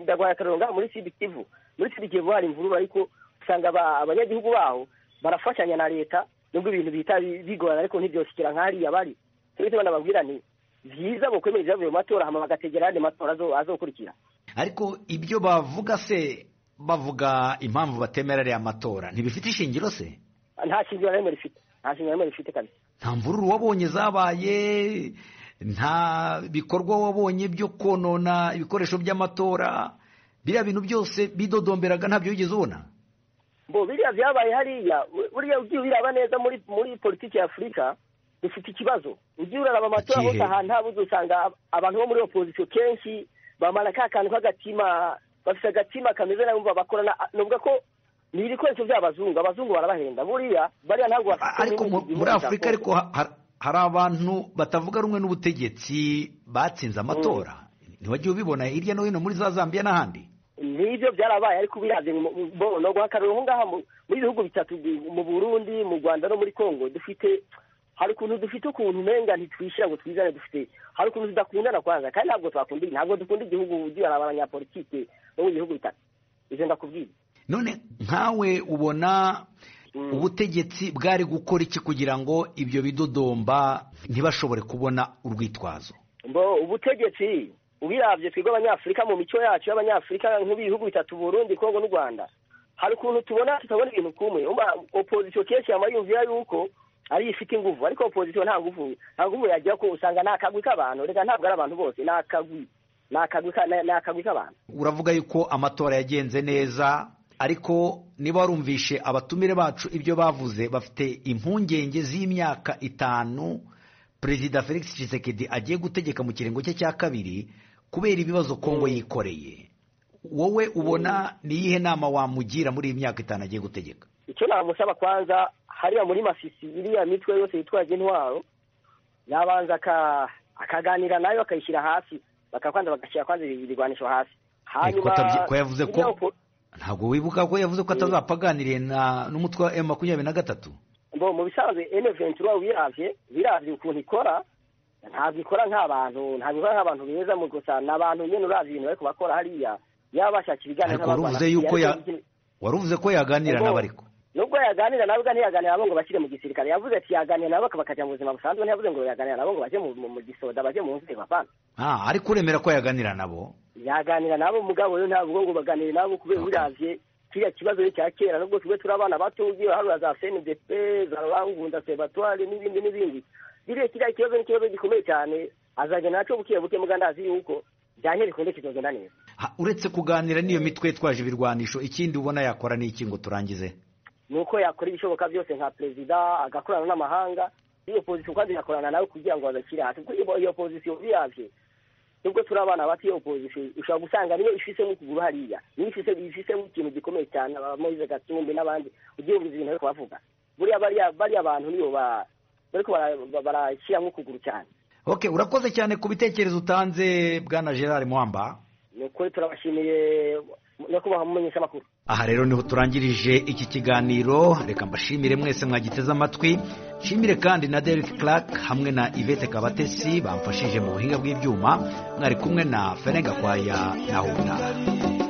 ndagwaya akarorero ngaha muri Sud Kivu, muri Sud Kivu hari imvururu, ariko usanga abanyagihugu baho barafashanya na leta, nubwo ibintu bita bigorana ariko ntibyoshikira nk'hariya bari. Cyo nababwira nti byiza bokwemera ibyavuye mu matora, hama bagategera andi matora azokurikira. Ariko ibyo bavuga se, bavuga impamvu batemera ariya matora ntibifite ishingiro se? Nta shingiro na rimwe rifite, nta shingiro na rimwe rifite kabisa. Nta mvururu wabonye zabaye, nta bikorwa wabonye byo konona ibikoresho by'amatora, biriya bintu byose bidodomberaga ntabyo wigeze ubona? Bo biriya byabaye hariya, buriya ugiye ubiraba neza muri politiki ya Afurika dufite ikibazo. Ugiye uraraba amatora hose ahantu habuze, usanga abantu bo muri opposition kenshi bamara ka kantu k'agatima, bafite agatima kameze nabi, bakorana nuvuga ko ni ibikoresho by'abazungu, abazungu barabahenda buriya bariya ntabwo bafite. Ariko muri Afurika ariko hari abantu batavuga rumwe n'ubutegetsi batsinze amatora, ntiwagiye ubibona hirya no hino muri za Zambia n'ahandi? Nibyo byarabaye, ariko biravye no guha akarorero ngaha muri bihugu bitatu, mu Burundi, mu Rwanda no muri Kongo, dufite hari ukuntu dufite ukuntu umenga ntitwishyira ngo twizane, dufite hari ukuntu tudakundana kwanza, kandi ntabwo twakunda, ntabwo dukunda igihugu. Ugiye araba abanyapolitike bo mu bihugu bitatu, ivyo ndakubwiye. None nkawe ubona ubutegetsi bwari gukora iki kugira ngo ibyo bidodomba ntibashobore kubona urwitwazo? Mbo ubutegetsi ubiravye twebwe abanyafurika mu mico yacu y'abanyafurika nk'ibihugu bitatu, Burundi, Kongo n'u Rwanda, hari ukuntu tubona tutabona ibintu kumwe. Opposition kenshi yama yumvira yuko ari ifite inguvu, ariko opposition nta nguvu yagira, ko usanga nta kagwi k'abantu. Reka ntabwo ari abantu bose, nta kagwi k'abantu. Uravuga yuko amatora yagenze neza, ariko niba warumvishe abatumire bacu ibyo bavuze, bafite impungenge z'imyaka 5 Perezida Felix Tshisekedi agiye gutegeka mu kiringo cye cya kabiri kubera ibibazo Kongo yikoreye. Wowe ubona ni iyihe nama wamugira muri iyi myaka 5 agiye gutegeka? Icyo namusaba kwanza, hariya muri Masisi iriya mitwe yose yitwaje intwaro, yabanza akaganira nayo akayishyira hasi, bakakwanza bagashyira kwanza ibirwanisho hasi. Hanyuma ko yavuze ko ntabwo wibuka ko yavuze ko atazapaganiriye n'umutwe wa M23? Bo mu bisanzwe M23 biravye ukuntu ikora, ntabwo ikora nk'abantu, ntabwo ikora nk'abantu beza mu gusa n'abantu nyene uravye ibintu bariko bakora hariya, yaba bashaka ibiganiro n'abantu. Waruvuze ko yaganira nabo, ariko nubwo yaganira nabo ntiyaganira nabo ngo bashyire mu gisirikare. Yavuze ati yaganira nabo bakajya mu buzima busanzwe, ntiyavuze ngo yaganira nabo ngo baje mu gisoda, baje mu nzego, apana. Ariko uremera ko yaganira nabo? Yaganira nabo mugabo yo ntabwo ngo baganire nabo kubera uravye kiriya kibazo cya kera, nubwo twe turi abana bato, ugiye harura za CNDP, za Rwangunda Sebatwari n'ibindi n'ibindi. Biriya kiriya kibazo ni ikibazo gikomeye cyane, azagenda naco buke buke, muganda azi yuko byanyere kunde kizogenda neza. Uretse kuganira n'iyo mitwe twaje ibirwanisho, ikindi ubona yakora ni iki ngo turangize? Nuko yakora ibishoboka byose nka perezida, agakorana n'amahanga, iyo opposition kandi yakorana nawe kugira ngo bazashyire hasi, kuko iyo opposition biravye nubwo turi abana bato, iyo opposition ushobora gusanga niyo ifise nk'ukuguru hariya, niyo ifise ikintu gikomeye cyane, aba Moise Katumbi n'abandi ugiye umva ibintu bariko bavuga, buriya bariya abantu niyo bariko barashyira nk'ukuguru cyane. Okay, urakoze cyane ku bitekerezo utanze bwana Gerard Mwamba. Ni ukuri turabashimiye no kubaha mumenyesha amakuru. Aha rero niho turangirije iki kiganiro, reka mbashimire mwese mwagiteze amatwi, nshimire kandi na Derek Clark hamwe na Yvette Kabatesi bamfashije mu buhinga bw'ibyuma, mwari kumwe na Ferenga Kwaya na Hunda.